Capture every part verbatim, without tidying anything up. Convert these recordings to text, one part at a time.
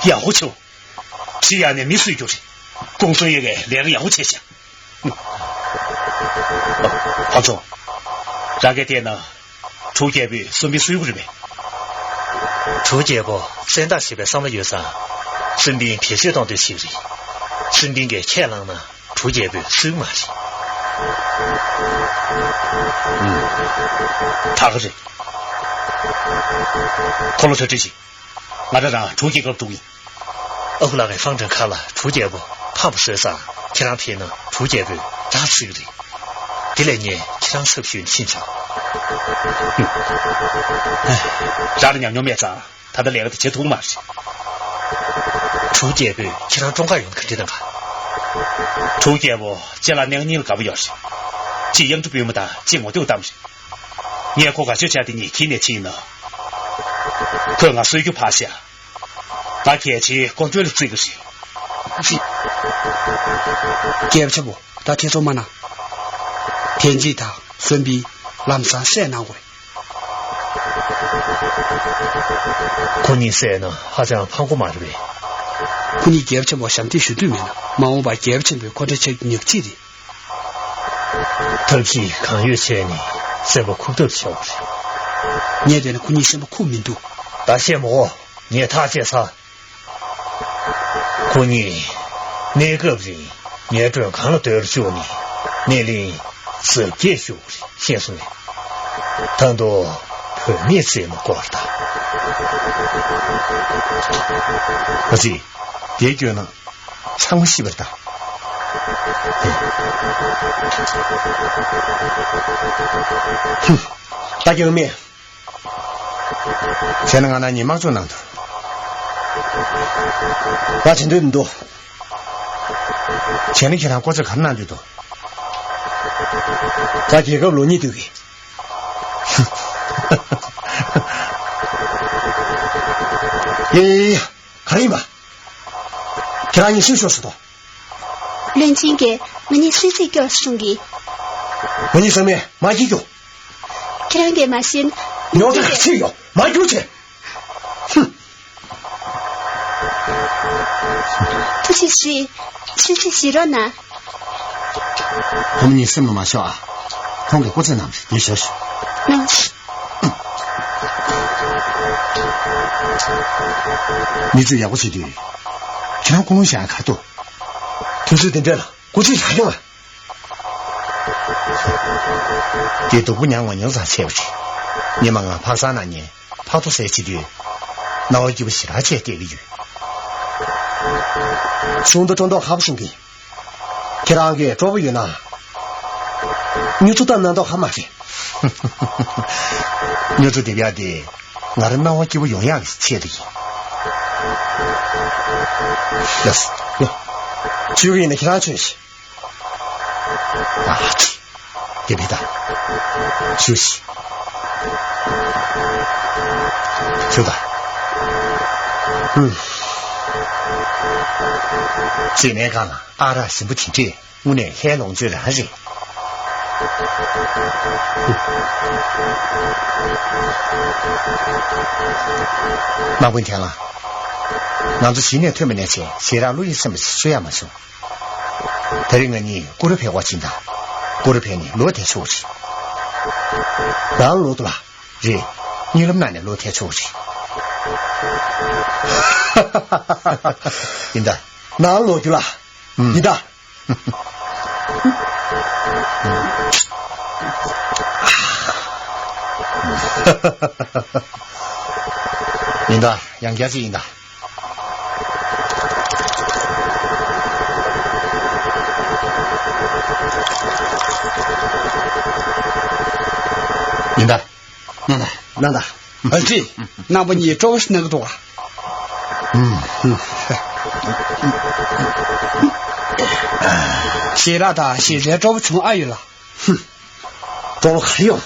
ཡག་པོ་བྱུང་། ཁྲིད་ཡག་ནས་མི་གསོད་རྒྱུ་རེད། ཀུང་སུན་ཡེ་གིས་ལས་ཀ་ཡག་པོ་བྱས་ཤག། ཕ་ཚོ། རང་གིས་བལྟས་ན། གྲུ་རྒྱལ་པོས་སུན་པིན་གསོད་ཀྱི་རེད་པས། གྲུ་རྒྱལ་པོ་བཙན་བདག་བྱེད་པའི་བསམ་བློ་ཡོད་ཙང་། སུན་པིན་བེད་སྤྱོད་གཏོང་འདོད་བྱེད་ཀྱི་རེད། སུན་པིན་གྱིས་ཁས་བླངས་ན་གྲུ་རྒྱལ་པོས་གསོད་ཀྱི་མ་རེད། ཨུམ། ད་ག་རེད། ཁོ་ལ་གྲ་སྒྲིག་བྱེད། ང་རང་རང་གྲུ་རྒྱལ་སྐབས་འགྲོ་གི་ཡིན། ཨ་ཁུ་ལགས་ཀྱིས་ཧྥང་ཀྲང་ཁ་ལ་གྲུ་རྒྱལ་པོ་ཕམ་པ་བཟོས་ཙང་ཁྱེད་རང་ཕེབས་ན་གྲུ་རྒྱལ་པོས་རྒྱགས་ཚིག་རེད། དེ་ལས་ངས་ཁྱེད་རང་ཚབ་ཞུས་ནས་ཕྱིན་ཆོག། རང་ལ་ཉམས་མྱོང་མེད་ཙང་ད་ལྟ་ལས་ཀ་དེ་བྱེད་ཐུབ་ཀྱི་མ་རེད། གྲུ་རྒྱལ་པོས་ཁྱེད་རང་བཀྲོངས་ག་ཡོང་གི་འདྲ་འདུག་ག། གྲུ་རྒྱལ་པོ་ལྕེ་ལ་གནས་ངན་ལ་དགའ་པོ་ཡོད་རེད། གཅིག་གཡང་ཁྲི་པུས་མོ་དང་གཅིག་ངོ་ཐུག་གཏམ་རེད། ངས་ཁོ་དགའ་སྤྱོད་ཆགས་དེ་གཉིས་ཁྱེར་ནས་ཕྱིན་ན། ཁོས་ང་གསོད་རྒྱུ་ཕར་བཞག། ང་རྒྱལ་ཆེའི་ཀོང་ཇོ་ལ་བརྩི་གི་རེད། རྒྱལ་པོ་ཆེན་པོ། ད་ཐེ་ཚོམ་མ་གནང་། ཐེན་ཅིན་དང་སུན་པིན་ལམ་སང་བསད་གནང་དགོས། ཁོ་གཉིས་བསད་ན་ཧ་ཅང་ཕངས་པོ་མ་རེད་པས། ཁོ་གཉིས་རྒྱལ་པོ་ཆེན་པོར་ཞབས་འདེགས་ཞུ་འདོད་མེད་ན། མ་འོངས་པར་རྒྱལ་པོ་ཆེན་པོས་ཁོ་འདྲ་བྱེད་ཉག་གཅིག་རེད། ཐབས་ཤེས་གང་ཡོད་བྱས་ནས་བསད་པ་ཁུར་ཐབས་བྱ་དགོས་རེད། ངས་བལྟས་ན་ཁོ་གཉིས་སེམས་པ་ཁུག་མི་འདུག། ད་བཤད་མོ། ངས་ཐག་བཅད་ཚར། ཁོ་གཉིས་གནས་སྐབས་རིང་ངའི་མགྲོན་ཁང་ལ་སྡོད་རུ་བཅུག་ནས་སྣེ་ལེན་གཟབ་རྒྱས་ཞུ་དགོས་རེད། ཤེས་སོང་ངས། ད་དུང་བུད་མེད་བཙས་མ་དགོས་རེད་ད། ཨ་ཙི། དེ་བསྐྱོན་ན་ཚང་མ་ཤི་བ་རེད་ད། ཧུམ། ད་སྐྱོན་མེད། བྱས་ན་ང་རང་གཉིས་དམག་འཛུགས་གནང་དུས། ང་བྱེད་འདོད་མི་འདུག། བྱས་ན་ཁྱེད་རང་སྐུ་ཚེ་ག་རེ་གནང་འདོད་འདུག། ང་རྒྱལ་ཁབ་ལོ་གཉིས་སྡོད་ཀྱི། ཡ་ཡ་ཡ་ཡ། ག་རེ་ཡིན་པ། ཁྱེད་རང་གཉིས་སུས་ཤོར་སོང་དོ། བློན་ཆེན་གྱིས་ང་གཉིས་སུད་སི་སྐྱོར་སོང་གི། ང་གཉིས་ཚང་མས་མ་སྐྱིད་རྒྱུ། ཁྱེད་རང་གིས་མ་ཤེས་ན། ཉོག་ཏྲ་ཁ་ཤས་ཡོད་མ་རྒྱུག་བྱེད། ཧུམ། ཐུགས་རྗེ་ཆེ། སུད་སི་བཞེས་རོགས་གནང་། ཁོང་གཉིས་སེམས་ལ་མ་ཤོར་ཨ། ཁོང་གིས་སྐུ་ཚེ་གནང་བ་རེད། ཡིན་ཤོག་ཤོག། ཨ། མི་ཚེ་ཡག་པོ་བྱེད་དུས། ཁྱེད་རང་ཀུན་སློང་བཞག་ཡ་ག་རེ་འདུག། དུས་ཚོད་འདི་འདྲ་ལ་སྐུ་ཚེ་ཡག་ཡོང་ཨ། དེ་སྡུག་པོ་མྱངས་མ་མྱོང་ཙང་བྱས་པ་རེད། ཉི་མ་ང་ཕག་གསར་ནང་ཉལ་ཕག་ཐོ་ཟས་བྱེད་དུས། སྣང་བ་སྐྱིད་པོ་ཞེ་དྲག་བྱས་བསྡད་ཀྱི་ཡོད། གཞུང་དུ་སྤྲོ་མདོག་ཁ་པོ་གསུང་གི། ཁྱེད་རང་གིས་སྤྲོ་པོ་ཡོད་ན། སྨྱུ་གུ་བཏབ་གནང་མདོག་ཁ་མ་རེད། སྨྱུ་གུ་འདེབས་ཡག་དེ་ང་རང་སྣང་བ་སྐྱིད་པོ་ཡོང་ཡག་གི་ཆེད་དུ་ཡིན། ལགས་སོ། ལོ། བཅོས་ཀྱི་ཡིན་ན་ཁྱེད་རང་བཅོས་ཤིག། ཨ་ཙི། དེ་བས་ད། བཅོས་ཤིག། བཅོས་ད། ཧུམ། བྱས་ནས་གང་ལ་ཨ་རག་ཞིམ་པོ་དེ་འདྲས། དངོས་གནས་ལྷའི་ལོངས་སྤྱོད་རང་རེད། དམག་དཔོན་ཁྱེད་ལ། ང་ཚོ་གཞི་ནས་ཐོན་པ་ནས་བྱས་ཞེ་དྲག་བློ་ཡིད་ཚིམ་པ་ཞིག་བཟོ་ཡ་མ་བྱུང་། དེ་རིང་ང་གཉིས་ཀུ་རུ་བེ་སྒོར་ཕྱིན་དང་། ཀུ་རུ་བེ་ནས་ལོག་བསྡད་ཆོག་རེད། ནང་ལོག་ཏུ་ལ། རེད། གཉིད་ལམ་ནང་ནས་ལོག་བསྡད་ཆོག་རེད། ཡིན་ད། ནང་ལོག་རྒྱུ་ལ། ཡིན་ད། ཡིན་ད། ཡང་བསྐྱར་ཅིག་ཡིན་ད། ཡིན་ད། ན་ན། ན་ན། ཨ་ཙི། རྣམ་པ་གཉིས་སྤྲོ་བོ་ཞིག་གནང་གི་འདུག་ག། ཞེ་དྲག་དང་ཞེ་དྲག་སྤྲོ་བོ་བྱུང་ཨ་ཡོད་ལ། སྤྲོ་བོ་ག་རེ་ཡོད།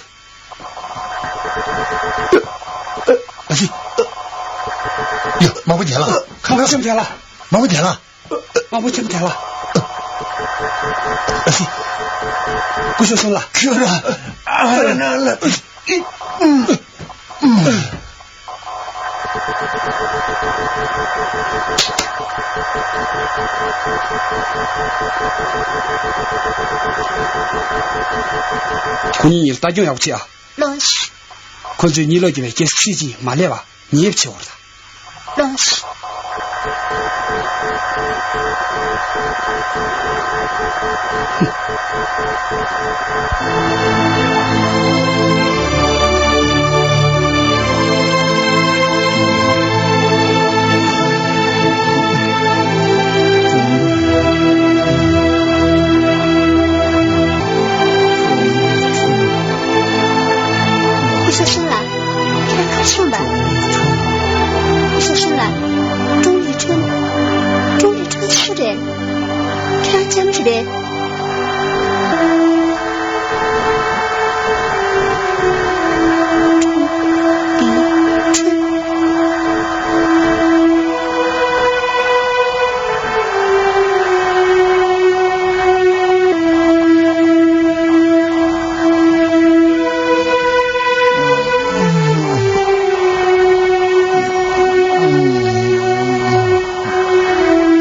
ཨ་ཙི། ཡ། མང་པོ་རྒྱལ་ལ། ཁང་ཁ་སེམས་རྒྱལ་ལ། མང་པོ་རྒྱལ་ལ། དམག་དཔོན་ཁྱིམ་དེ་ལ། ཨ་ཙི། སྐུ་ཞབས་སོང་ལ། ཁྱོད་ར། ཨ་ར་ན་ལ། ཁོ་གཉིས་གཉིས་ལ་ལྟ་སྐྱོང་ཡག་པོ་བྱེད་ཨ། ལགས་སོ། ཁོ་ཚོས་གཉིད་ལོག་རྒྱུ་བའི་སྐྱེ་སྲིད་ཅིག་མ་སླེབས་པ། ཉེས་པ་ཆེ་བར་ད། ལགས་སོ། སྐུ་ཞབས་སོང་ལ། ཁྱེད་རང་གར་སོང་པ། སྐུ་ཞབས་སོང་ལ། ཀྲུང་ལི་ཁྲོན། ཀྲུང་ལི་ཁྲོན་སུ་རེད། ཁྱེད་རང་ལྕམ་དྲི་རེད།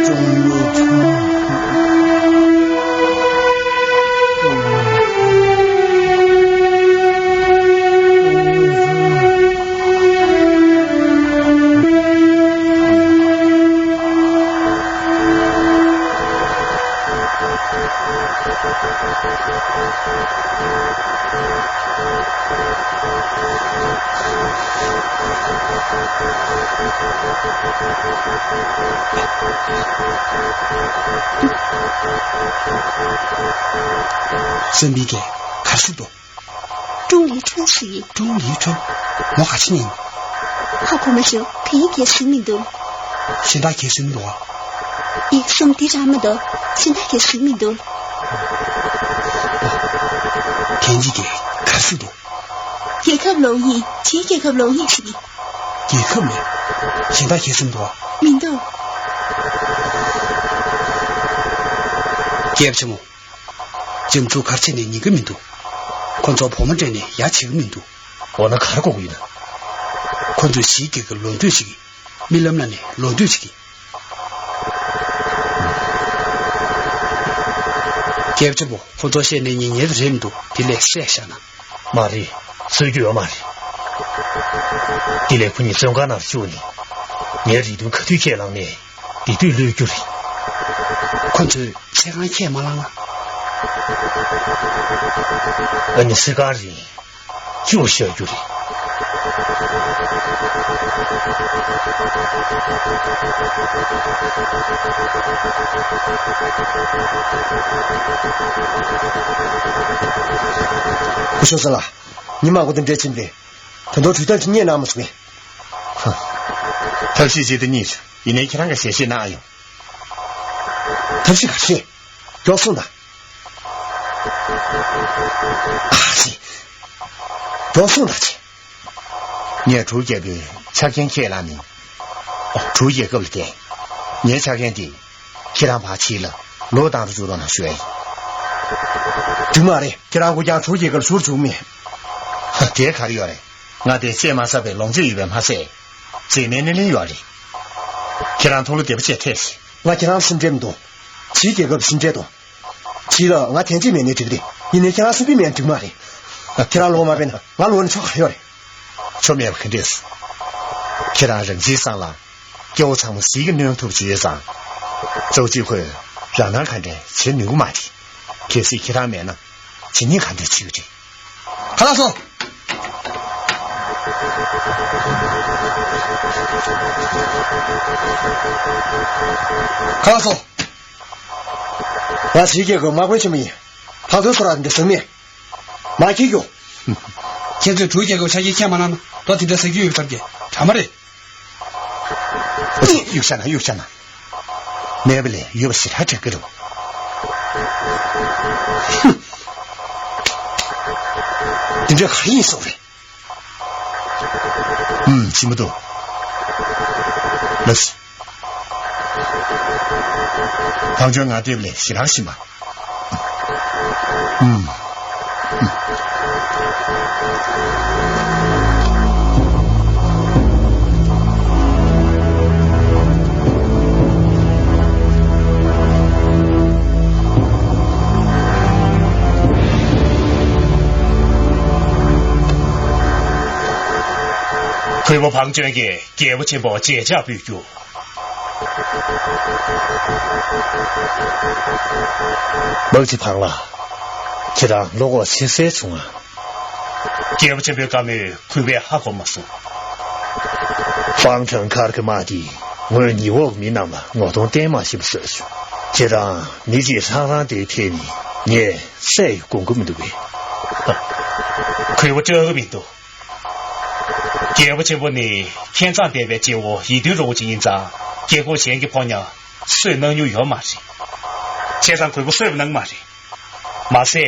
ཀྲུང་ལི་ཁྲོན། སེམས་པའི་གེ་གར་སུ་དོ། ཀྲུང་ལི་ཁྲོན་སུ་ཡིན། ཀྲུང་ལི་ཁྲོན། མོ་ག་ཆེ་ཉིན། ཧ་གོ་མ་ཤོག་དེ་ཡིན་གེ་སུ་མི་འདུག་གཞན་དག་གེ་སུ་མི་འདུག་ཨ། ཡིག་གསུམ་དེ་རང་མ་གཏོགས་གཞན་དག་གེ་སུ་མི་འདུག་དེ་ཡིན་གེ་གར་སུ་འདུག་རྒྱལ་ཁབ་ལོག་ཡིན། ཕྱིའི་རྒྱལ་ཁབ་ལོག་ཡིན་ཞིག་ཡིན། རྒྱལ་ཁབ་ལས། གཞན་དག་གེ་སུ་མི་འདུག་ཨ། མི་འདུག་སྐྱབས་ཆེན་མོ། ལྕམ་ཕྲུག་གར་ཆེ་ནས་ཉན་གི་མི་འདུག་ཁོ་ཚོ་བུ་མོ་སྤྲད་ནས་ཡ་བྱེད་གི་མི་འདུག་འོ་ན་ག་རེ་དགོས་ཀྱི་ཡོད་ན། ཁོ་ཚོས་ཕྱིའི་རྒྱལ་ཁབ་ལོག་འདོད་བྱེད་ཀྱི། རྨི་ལམ་ལ་ནས་ལོག་འདོད་བྱེད་ཀྱི། སྐྱབས་ཆེན་པོ། ཁོ་ཚོ་བཤད་ནས་ཉན་ཉན་རེད་མི་འདུག་དེ་ལས་བཤད་བཞག་ན། མ་རེད། གསོད་རྒྱུ་ཡོད་མ་རེད། དེ་ལས་ཁོ་གཉིས་བཙོན་ཁང་ནང་བཅུག་ནས། ངའི་རེ་འདུན་ག་དུས་ཁས་བླངས་ནས། དེ་དུས་གློད་རྒྱུ་རེད། ཁོ་ཚོས་ཚེ་གང་ཁས་མ་བླངས་ན། ཨ་ནི་ཚེ་གང་རིང་བཅུག་བཞག་རྒྱུ་རེད། སྐུ་ཞབས་སོང་ལ། ཉི་མ་དགུ་དང་འབྲེལ་ཕྱིན་པས། ད་དུང་གྲོས་ཐག་ཅིག་རྙེད་གནང་མ་སོང་ངས། ཧ། ཐབས་ཤེས་ཅིག་ཏུ་རྙེད་བྱུང་། ཡིན་ནའི་ཁྱེད་རང་གི་ཞལ་བཞེས་གནང་ཨ་ཡོང་། ཐབས་ཤེས་ག་རེ། མགྱོགས་སོང་དང་། ཨ་ཙི། མགྱོགས་སོང་དང་ཅི། ངས་གྲུ་རྒྱལ་པོའི་ཆ་རྐྱེན་ཁས་བླངས་ནས། གྲུ་རྒྱལ་ཁབ་ལ་བསྟན། ངའི་ཆ་རྐྱེན་དེ། ཁྱེད་རང་ཕར་ཕྱིན་ལ་ལོ་བཏང་རུ་བཅུག་རོགས་གནང་ཞུ་ཡ་ཡིན། འགྲིག་མ་རེད། ཁྱེད་རང་སྐུ་རྐྱང་གྲུ་རྒྱལ་ཁབ་ཞུ་རུ་བཅུག་མེད། ཧ། དེ་ག་རེ་ཡོད་རེད། ང་དེ་བཙས་མ་ཟ་བའི་ལོངས་སྤྱོད་ཡོད་པས་མ་ཟད། བཙས་མའི་སྣེ་ལེན་ཡོད་རེད། ཁྱེད་རང་མཐོང་ལོ་བདེ་པོ་བྱས་ཐལ་ཞིག་ང་ཁྱེད་རང་སེམས་ཁྲལ་མི་འདུག་ཕྱིའི་རྒྱལ་ཁབ་སེམས་ཁྲལ་འདུག་ཕྱི་ལ་ང་ཐན་ཅིག་མེད་ནའི་འགྲིག་གི་རེད། ཡིན་ནའི་ཁྱེད་རང་སུན་པིན་མེད་ན་འགྲིག་མ་རེད། ཁྱེད་རང་བློ་མ་དཔེ་ན་ང་ལ་འོ་ན་ཆོ་ག་ཡོད་རེད། ཆོ་མེད་པ་ག་འདྲས། ཁྱེད་རང་རང་ཚིག་སང་ལ། སྐྱེ་བོ་ཚང་མ་ཟིལ་གྱིས་གནོན་ཐུབ་ཀྱི་ཡོད་ཙང་། གཙོ་ཆེ་ཁོས་རང་སྣང་ག་འདྲས་བྱེད་ནུས་ཀྱི་མ་རེད། གལ་སྲིད་ཁྱེད་རང་མེད་ན་བྱེད་ཉེས་ག་འདྲས་བྱེད་ཀྱི་རེད། ཁ་ལག་སོང་། ཁ་ལག་སོང་། ང་ཟིལ་གྱིས་གོ་དམག་དཔོན་ཆེན་མོ་ཡིན། ཕག་ཚོའི་ཚོ་ར་འདི་ཟུར་མེད། མ་ཁྱེར་རྒྱུ། ཁྱེད་ཚོས་གྲུ་རྒྱལ་ཁབ་ཆ་རྐྱེན་ཁྱད་མ་བླངས་ན་ལོ་དེ་འདྲ་ཟེར་རྒྱུ་ཡོད་ཐབས་ཀྱི་གྲ་མ་རེད། གཡུག་བཞག་ན་གཡུག་བཞག་ན། མེད་པ་ལས་ཡོད་པ་ཞེ་དྲག་དྲན་གྱི་རེད། དེ་འདྲ་ག་རེ་ཡིན་སོགས་རེད། ཨུམ། ཤི་མི་འདུག་ལགས་སོ། ཕང་ཆོས་ང་བལྟས་པ་ལས་ཞེ་དྲག་ཤི་མ། ཨུམ། གུས་པ་ཕང་ཆོས་ཀྱིས་རྒྱལ་པོ་ཆེན་པོ་མཇལ་ཕྱག་ཕུལ་རྒྱུ། དམག་སྤྱི་ཕང་ལགས། ཁྱེད་རང་བློ་ཁོག་ཆེ་སེ་བྱུང་ང་། རྒྱལ་པོ་ཆེན་པོའི་བཀའ་མོལ་གུས་པས་ཧ་གོ་མ་སོང་། ཧྥང་ཁྲང་མཁར་གྱི་དམག་འདིས་ངོས་ཉེ་འོག་མི་རྣམས་ལ་ངོ་གདོང་བསྟན་མ་ཤེས་པ་བཟོས་བྱུང་། ཁྱེད་རང་མི་གཅིག་ལྷང་ལྷང་དེ་ཕེབས་ནས་ངས་སད་ཡོད་དགོངས་ཀྱི་མི་འདུག་གས། གུས་པ་སྐྲག་གི་མི་འདུག་རྒྱལ་པོ་ཆེན་པོ་ནི་མཁས་མཛངས་ལྡན་པའི་སྐྱེ་བོ་ཡིད་དུ་འགྲོ་བ་ཅིག་ཡིན་ཙང་རྒྱལ་ཁབ་གཞན་གྱི་ཕོ་ཉ་གསོད་གནང་མྱོང་ཡོད་མ་རེད། བྱས་ཙང་གུས་པ་གསོད་པ་གནང་གི་མ་རེད། མ་ཟད།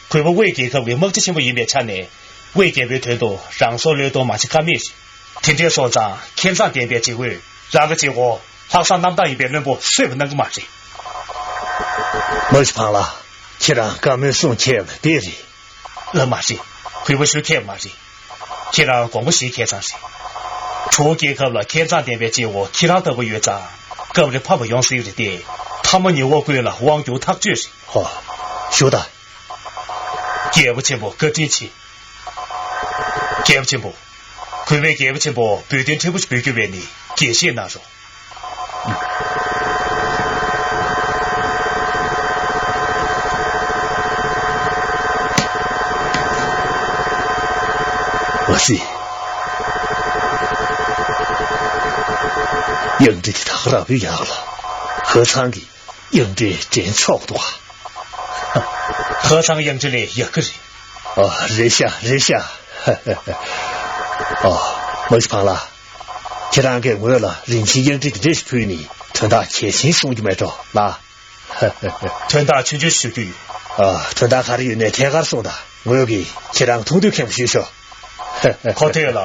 གུས་པ་དབུས་རྒྱལ་ཁབ་ཀྱི་དམག་སྤྱི་ཆེན་པོ་ཡིན་པའི་ཆ་ནས་དབུས་རྒྱལ་པོའི་དོན་དུ་རང་སྲོག་བློས་གཏོང་མ་བྱེད་ཀ་མེད་རེད། དེ་འདྲས་སོང་ཙང་མཁས་མཛངས་ལྡན་པའི་སྐྱེ་བོས་རང་གི་སྐྱེ་བོ་ལྷག་བསམ་རྣམ་དག་ཡིན་པའི་བློན་པོ་གསོད་པ་གནང་གི་མ་རེད། དམག་སྤྱི་ཕང་ལགས། ཁྱེད་རང་བཀའ་མོལ་གསུང་མཁས་པ་དེ་རེད། ལགས་མ་རེད། གུས་པ་ཞུ་མཁས་པ་མ་རེད། ཁྱེད་རང་དགོངས་པ་བཞེས་མཁས་ཙང་རེད། གྲུ་རྒྱལ་ཁབ་ལ་མཁས་མཛངས་ལྡན་པའི་སྐྱེ་བོ་ཁྱེད་རང་ལྟ་བུ་ཡོད་ཙང་སྐབས་རེ་ཕམ་པ་ཡོང་སྲིད་རེད་དེ། ཐ་མ་ཉེ་འོག་ཀུན་ལ་དབང་བསྒྱུར་ཐག་གཅོད་རེད། ཧོ། ཞུ་དང་། རྒྱལ་པོ་ཆེན་པོ་བཀའ་དྲིན་ཆེ། རྒྱལ་པོ་ཆེན་པོ། གུས་པས་རྒྱལ་པོ་ཆེན་པོ་འབོད་དོན་ཕྲན་བུ་ཞིག་འབུལ་རྒྱུ་བས་ནི་དགྱེས་བཞེས་གནང་རོགས། མ་སྲིད། གཡང་འབྲི་དེ་ད་ག་རང་བུ་ཡག་ལ། ཧ་ཚང་གི་གཡང་འབྲི་དྲན་ཆོག་འདུག་ག་ཧ་ཚང་གཡང་འབྲི་ལས་ཡག་གི་རེད། ཨ། རེད་ཤག་རེད་ཤག་ཨ། དམག་སྤྱི་ཕང་ལགས། ཁྱེད་རང་གིས་ངོས་ལ་རིན་ཆེན་གཡང་འབྲི་དེ་འདྲ་ཞིག་ཕུལ་ནས་དོན་དག་གལ་ཆེན་གསུང་རྒྱུ་མེད་འགྲོ་ལགས། དོན་དག་ཆུང་ཆུང་ཞུ་རྒྱུ་ཡོད། ཨ། དོན་དག་ག་རེ་ཡོད་ནའི་ཐད་ཀར་གསུངས་དང་། ངོས་ཀྱིས་ཁྱེད་རང་མཐོང་ཐོས་མཁྱེན་པ་ཞུས་ཤོག་ཁོ་ཐོས་ལ་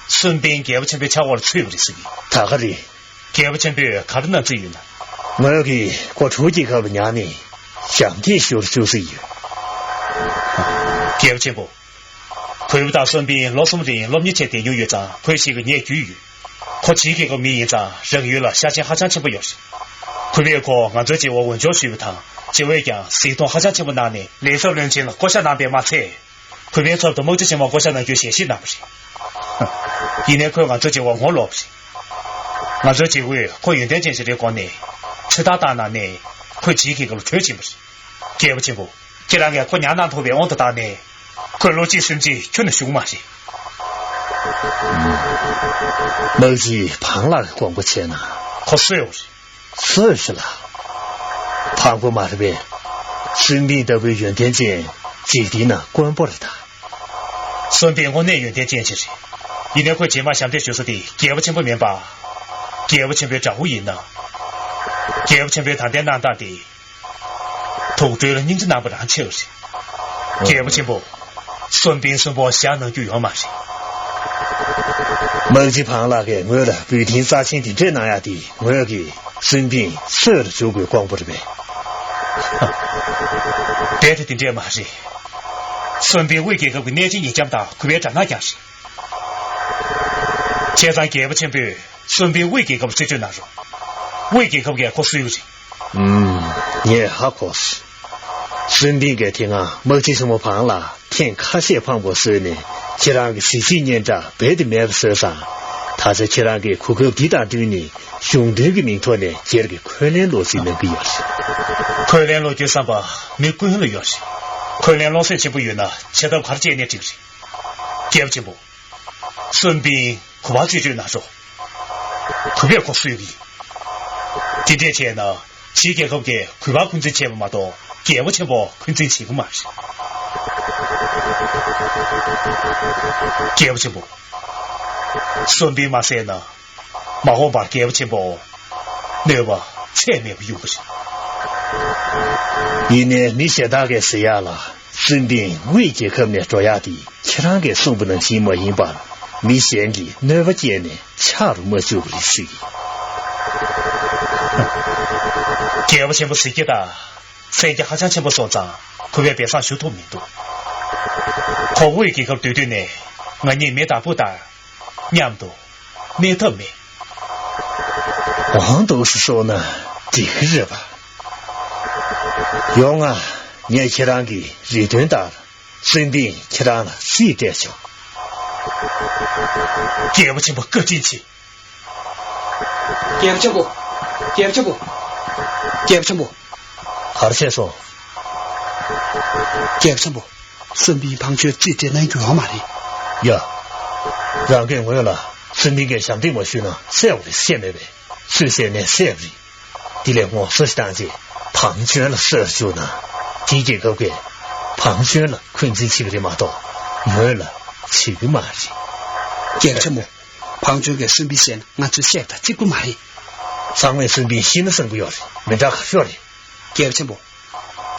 སུན་པིན་རྒྱལ་པོ་ཆེན་པོའི་ཕྱག་འོག་ལ་ཚུད་པ་རེད་ཟེར་གི། ད་ག་རེད། རྒྱལ་པོ་ཆེན་པོས་ག་རེ་གནང་རྩིས་ཡོད་ན། ངོས་ཀྱིས་ཁོ་གྲུ་རྒྱལ་ཁབ་ལ་ཉར་ནས་ཞབས་འདེགས་ཞུ་རུ་བཅུག་རྩིས་ཡོད། རྒྱལ་པོ་ཆེན་པོ། གུས་པ་དང་སུན་པིན་ལོ་གསུམ་རིང་སློབ་གཉེར་བྱས་བསྡད་མྱོང་ཡོད་ཙང་ཁོའི་གཤིས་ཀ་ངས་རྒྱུས་ཡོད། ཁོ་ཕྱིའི་རྒྱལ་ཁབ་མི་ཡིན་ཙང་རང་ཡུལ་ལ་ཤ་ཞེན་ཧ་ཅང་ཆེན་པོ་ཡོད་རེད། གུས་པས་ཁོ་ང་ཚོའི་བྱེད་པ་འོས་སྦྱོར་ཞུས་པ་དང་བྱེད་པས་ཀྱང་གཟིགས་མཐོང་ཧ་ཅང་ཆེན་པོ་གནང་ནས་ལས་ཚབ་བློན་ཆེན་ལ་བསྐོ་བཞག་གནང་བས་མ་ཚད། གུས་པའི་ཚབ་ཏུ་དམག་སྤྱི་ཆེན་མོར་བསྐོ་བཞག་གནང་རྒྱུའི་ཞལ་བཞེས་གནང་བ་རེད། ཡིན་ནའི་ཁོས་ང་ཚོའི་བྱེད་པ་ངོ་ལོག་པ་རེད། ང་ཚོའི་བྱེད་པ་ཁོ་ཡོན་ཏན་ཅན་ཞིག་རེད་དགོངས་ནས་ཚོད་ལྟ་བཏང་གནང་ནས་ཁོས་ཕྱིའི་རྒྱལ་ཁབ་ལ་བྲོས་ཕྱིན་པ་རེད། རྒྱལ་པོ་ཆེན་པོ། ཁྱེད་རང་གིས་ཁོ་ཉར་གནང་ཐུབ་པའི་དབང་དུ་བཏང་ནས། ཁོས་བློ་གཅིག་སེམས་གཅིག་ཁྱོན་ནས་ཞུ་གི་མ་རེད། དམག་སྤྱི་ཕང་ལགས་ཀྱི་དགོངས་པ་བྱས་ན། ཁོ་གསོད་འོས་རེད། གསོད་ཞུ་ལ། ཕངས་པོ་མ་རེད་པས། སུན་པིན་ལྟ་བུའི་ཡོན་ཏན་ཅན་འཇིག་རྟེན་ན་དཀོན་པོ་རེད་ད། སུན་པིན་དངོས་གནས་ཡོན་ཏན་ཅན་ཞིག་རེད། ཡིན་ནའི་ཁོས་རྗེས་མ་ཞབས་འདེགས་ཞུ་ས་དེ་རྒྱལ་པོ་ཆེན་པོ་མིན་པ། རྒྱལ་པོ་ཆེན་པོའི་དགྲ་བོ་ཡིན་ན། རྒྱལ་པོ་ཆེན་པོའི་ད་ལྟའི་གནང་སྟངས་དེ། དུག་སྦྲུལ་ལ་སྙིང་རྗེ་གནང་བ་རང་ཆེ་བ་རེད། རྒྱལ་པོ་ཆེན་པོ། སུན་པིན་གསོན་པོ་བཞག་གནང་རྒྱུ་ཡོད་མ་རེད། དམག་སྤྱི་ཕང་ལགས་ཀྱིས་ངོས་ལ་འབོད་འཐེན་རྩ་ཆེན་དེ་འདྲས་གནང་ཡག་དེ་ངོས་ཀྱིས་སུན་པིན་གསོད་ལ་འཇུག་དགོས་དགོངས་པ་རེད་པས། རྦད་དེ་དེ་འདྲས་མ་རེད། སུན་པིན་དབུས་རྒྱལ་ཁབ་ཀྱི་གནས་ཆེན་ཉེ་འགྲམ་དང་གུས་པའི་དགྲ་ནག་ཀྱང་རེད། བྱས་ཙང་རྒྱལ་པོ་ཆེན་པོས་སུན་པིན་དབུས་རྒྱལ་ཁབ་རྩིས་སྤྲོད་གནང་རོགས། དབུས་རྒྱལ་ཁབ་ཀྱིས་ཁོ་གསོད་ཀྱི་རེད། ཨུམ། ངས་ཧ་གོ་སོང་། སུན་པིན་གྱིས་དེ་སྔ་དམག་སྤྱི་ཆེན་མོ་བང་ལ་ཐེངས་ཁ་ཤས་ཕངས་པོ་བཟོས་ནས་ཁྱེད་རང་གི་གཟི་བརྗིད་སྙན་གྲགས་རྦད་དེ་མེད་པ་བཟོས་ཙང་། ད་ཆ་ཁྱེད་རང་གིས་གོ་སྐབས་འདི་དང་བསྟུན་ནས་གཞུང་དོན་གྱི་མིང་ཐོག་ནས་སྒེར་གྱི་འཁོན་ལན་སློག་རྩིས་གནང་གི་ཡོད་རེད། འཁོན་ལན་སློག་རྒྱུའི་བསམ་པ་མི་ཀུན་ལ་ཡོད་རེད། འཁོན་ལན་སློག་སེམས་ཆེན་པོ་ཡོད་ན་བྱེད་ཐབས་ག་རེ་སྤྱད་ནའི་འགྲིག་རེད། རྒྱལ་པོ་ཆེན་པོ། སུན་པིན་གུས་པར་རྩིས་སྤྲོད་གནང་རོགས། གུས་པས་ཁོ་གསོད་ཀྱི་ཡིན། དེ་འདྲས་བྱས་ན་ཕྱིའི་རྒྱལ་ཁབ་ཀྱིས་གུས་པར་འཁོན་འཛིན་བྱས་པ་མ་གཏོགས་རྒྱལ་པོ་ཆེན་པོར་འཁོན་འཛིན་བྱེད་ཀྱི་མ་རེད། རྒྱལ་པོ་ཆེན་པོ། སུན་པིན་མ་བསད་ན། མ་འོངས་པར་རྒྱལ་པོ་ཆེན་པོར་གནོད་པ་ཚད་མེད་པ་ཡོང་གི་རེད། ཡིན་ནའི་མི་གཞན་དག་གིས་ཟེར་ཡག་ལ་སུན་པིན་དབུས་རྒྱལ་ཁབ་ནས་འགྲོ་ཡག་དེ་ཁྱེད་རང་གིས་གསུངས་པ་ནང་བཞིན་མ་ཡིན་པར་མི་གཞན་གྱིས་གནོད་པ་བསྐྱལ་ནས་ཆག་རུ་མ་བཅུག་པ་རེད་ཟེར་གི། རྒྱལ་པོ་ཆེན་པོ་གཟི་བརྗིད་དང་། མཚན་རྒྱ་ཧ་ཅང་ཆེན་པོ་སོང་ཙང་གུས་པས་སྦས་གསང་ཞུ་ཐུབ་མི་འདུག་ཁོ་དབུས་རྒྱལ་ཁབ་སྡོད་དུས་ནས་ང་གཉིས་མི་དང་བུ་ལྟར་མཉམ་དུ་གནས་ཐབས་མེད། འོང་འདུག་སེ་སོང་ན་འགྲིག་གི་རེད་པ། ཡོང་ང་། ངས་ཁྱེད་རང་གི་རེ་འདུན་ལྟར་སུན་པིན་ཁྱེད་རང་ལ་རྩིས་སྤྲད་ཆོག་རྒྱལ་པོ་ཆེན་པོ་བཀའ་དྲིན་ཆེ། རྒྱལ་པོ་ཆེན་པོ། རྒྱལ་པོ་ཆེན་པོ། རྒྱལ་པོ་ཆེན་པོ། ག་རེ་བྱས་སོང་། རྒྱལ་པོ་ཆེན་པོ། སུན་པིན་ཕང་ཆོས་རྩིས་སྤྲད་གནང་རྒྱུ་ཡོད་མ་རེད། ཡ། རང་གིས་ངོས་ལ་སུན་པིན་གྱིས་ཞབས་འདེགས་མ་ཞུས་ན་བསད་པ་རེད་ཟེར་མེད་པས། སུས་བསད་ནའི་བསད་པ་རེད། དེ་ལས་ངོ་སོ་ཞིག་བཏང་རྗེས་ཕང་ཆོས་ལ་གསོད་བཅུག་ན། དེའི་རྒྱལ་ཁབ་ཀྱིས་ཕང་ཆོས་ལ་འཁོན་འཛིན་བྱེད་ཀྱི་རེད་མ་གཏོགས་ངོས་ལ་བྱེད་ཀྱི་མ་རེད། རྒྱལ་པོ་ཆེན་པོ། ཕང་ཆོས་ཀྱིས་སུན་པིན་བསད་ན་ང་ཚོའི་བསད་པ་དང་གཅིག་པ་མ་རེད། ཚང་མས་སུན་པིན་ཤི་ན་བསམ་གྱི་ཡོད་རེད། མི་འདྲ་ག་ཤོད་རེད། རྒྱལ་པོ་ཆེན་པོ།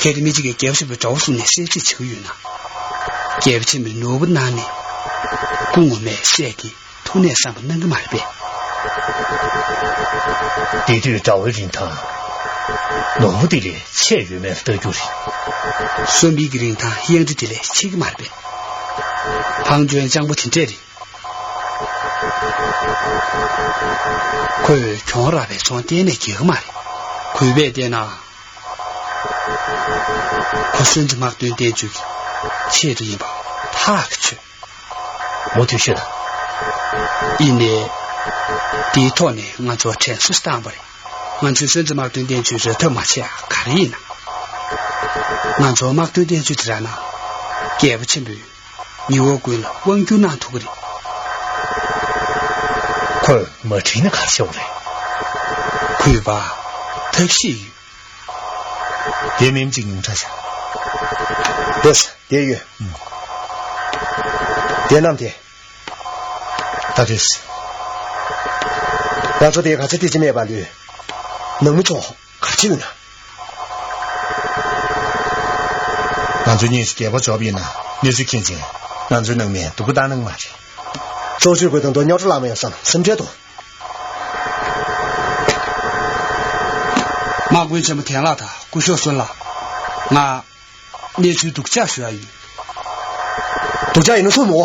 གལ་ཏེ་མི་གཅིག་གིས་རྒྱལ་པོ་ཆེན་པོའི་དགྲ་བོ་བཟུང་ནས་བསད་རྩིས་བྱེད་ཀྱི་ཡོད་ན། རྒྱལ་པོ་ཆེན་པོས་ནོར་བུ་གནང་ནས་སྐུ་ངོ་མས་བསད་དེ་ཐུགས་ནས་བསམ་པ་གནང་གི་མ་རེད་པས། དེ་དུས་དགྲ་བོའི་རིན་ཐང་ནོར་བུ་དེ་ལས་ཆེ་ཡོད་མེད་ལྟ་རྒྱུ་རེད། སུན་པིན་གྱི་རིན་ཐང་གཡང་རུ་དེ་ལས་ཆེ་གི་མ་རེད་པས། ཕང་ཆོས་སྤྱང་པོ་དེ་འདྲས་རེད། ཁོས་གྱོང་རག་པའི་ཚོང་གཏན་ནས་རྒྱག་གི་མ་རེད། གུས་པས་བལྟས་ན། ཁོ་སོན་རྩི་དམག་དོན་བསྟན་བཅོས་ཀྱི་ཆེད་དུ་ཡིན་པ་ཐག་གིས་ཆོད། མུ་མཐུད་ཤོད་དང་། ཡིན་ནའི། དེའི་ཐོག་ནས་ང་ཚོར་དྲན་གསོ་ཞིག་བཏང་བ་རེད། ང་ཚོས་སོན་རྩི་དམག་དོན་བསྟན་བཅོས་རོལ་ཐབས་མ་བྱས་ཡ་ག་རེ་ཡིན་ན། ང་ཚོར་དམག་དོན་བསྟན་བཅོས་དེ་རག་ན། རྒྱལ་པོ་ཆེན་པོས་ཉེ་བོ་ཀུན་ལ་དབང་བསྒྱུར་གནང་ཐུབ་ཀྱི་རེད། ཁོས་མ་ཁྲིད་ན་ག་རེ་བྱེད་དགོས་རེད། གུས་པ། ཐབས་ཤེས་ཡོད། དེ་མིན་གཅིག་ཉུང་དྲགས་ཤག་དེས་དེ་ཡོད། ཨུམ། དེ་རྣམས་དེ། ད་དུས། ང་ཚོ་དེ་ག་ཚོད་དེ་ཅི་མེད་པ་ལུས། ནང་མི་ཚོ་ག་ཅི་ཡོད་ན། ང་ཚོ་གཉིས་སུ་རྒྱལ་པོ་འཇོག་པ་ཡིན་ན་གནས་ཚུལ་མཁྱེན་ཅིང་ང་ཚོའི་ནང་མི་སྡུག་པོ་བཏང་གནང་མ་རེད། གཙོ་ཆེ་དགོས་དོན་དུ་རྙོག་དྲ་ལངས་མ་ཡོང་བསམ་སེམས་ཁྲལ་འདུག་དམག་དཔོན་ཆེན་པོ་ཐན་ལགས་དང་སྐུ་ཞབས་སུན་ལགས། ང་གནས་ཚུལ་སྡུག་ཅག་ཞུ་ཡ་ཡིན། སྡུག་ཅག་ཡིན་ན་གསུངས་མོ།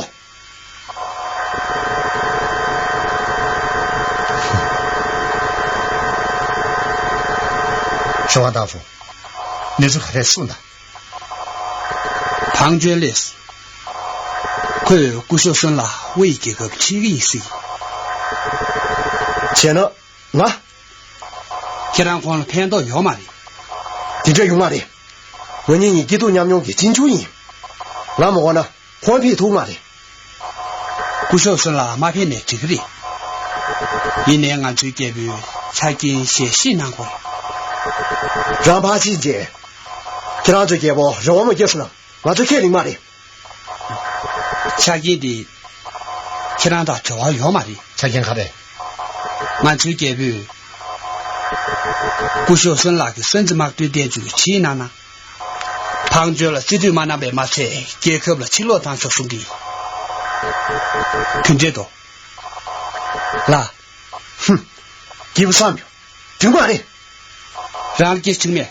ཞོ་ཝང་ཏང་ཧྥུ། གནས་ཚུལ་ག་རེ་གསུངས་དང་། ཕང་ཅོན་ལེས། ཁོས་སྐུ་ཞབས་སུན་ལ་དབུས་རྒྱལ་ཁབ་ཁྲིད་ཀྱི་ཡིན་ཟེར། བྱས་ན། ང་། ཁྱེད་རང་ཁོང་ལ་ཕན་ཐོགས་ཡོད་མ་རེད། དེ་འདྲ་ཡོད་མ་རེད། ང་གཉིས་གཉིས་སྐྱིད་སྡུག་མཉམ་མྱོང་གི་གཅེན་གཅུང་ཡིན། ང་མ་འོང་ན་ཁོང་ཕེབས་ཐུབ་མ་རེད། སྐུ་ཞབས་སུན་ལ་མ་ཕེབས་ནས་འགྲིག་གི་རེད། ཡིན་ནའི་ང་ཚོའི་རྒྱལ་པོས་ཆ་རྐྱེན་ཞལ་བཞེས་གནང་དགོས། རང་ཕར་ཕྱིན་རྗེས། ཁྱེད་རང་ཚོའི་རྒྱལ་པོ་རེ་བ་མ་བརྒྱབ་སོང་ན་ང་ཚོ་ཁས་ལེན་མ་རེད། ཆ་རྐྱེན་དེ་ཁྱེད་རང་དང་འབྲེལ་བ་ཡོད་མ་རེད། ཆ་རྐྱེན་ག་རེ། ང་ཚོའི་རྒྱལ་པོས་སྐུ་ཞབས་སུན་ལགས་ཀྱི་སོན་རྩི་དམག་དོན་བསྟན་བཅོས་ཀྱི་ཁྲིད་གནང་ན། ཕང་ཅོན་ལ་རྩིས་སྤྲོད་མ་གནང་བས་མ་ཚད་རྒྱལ་ཁབ་ལ་ཕྱིར་ལོག་བཏང་ཆོག་གསུང་གི། དེ་འདྲས་དོ། ལ། ཧུམ། སྐྱིད་པོ་བསམ་ཡོད། དུས་མ་རེད། རང་ལ་སྐྱེས་ཆུང་མེད།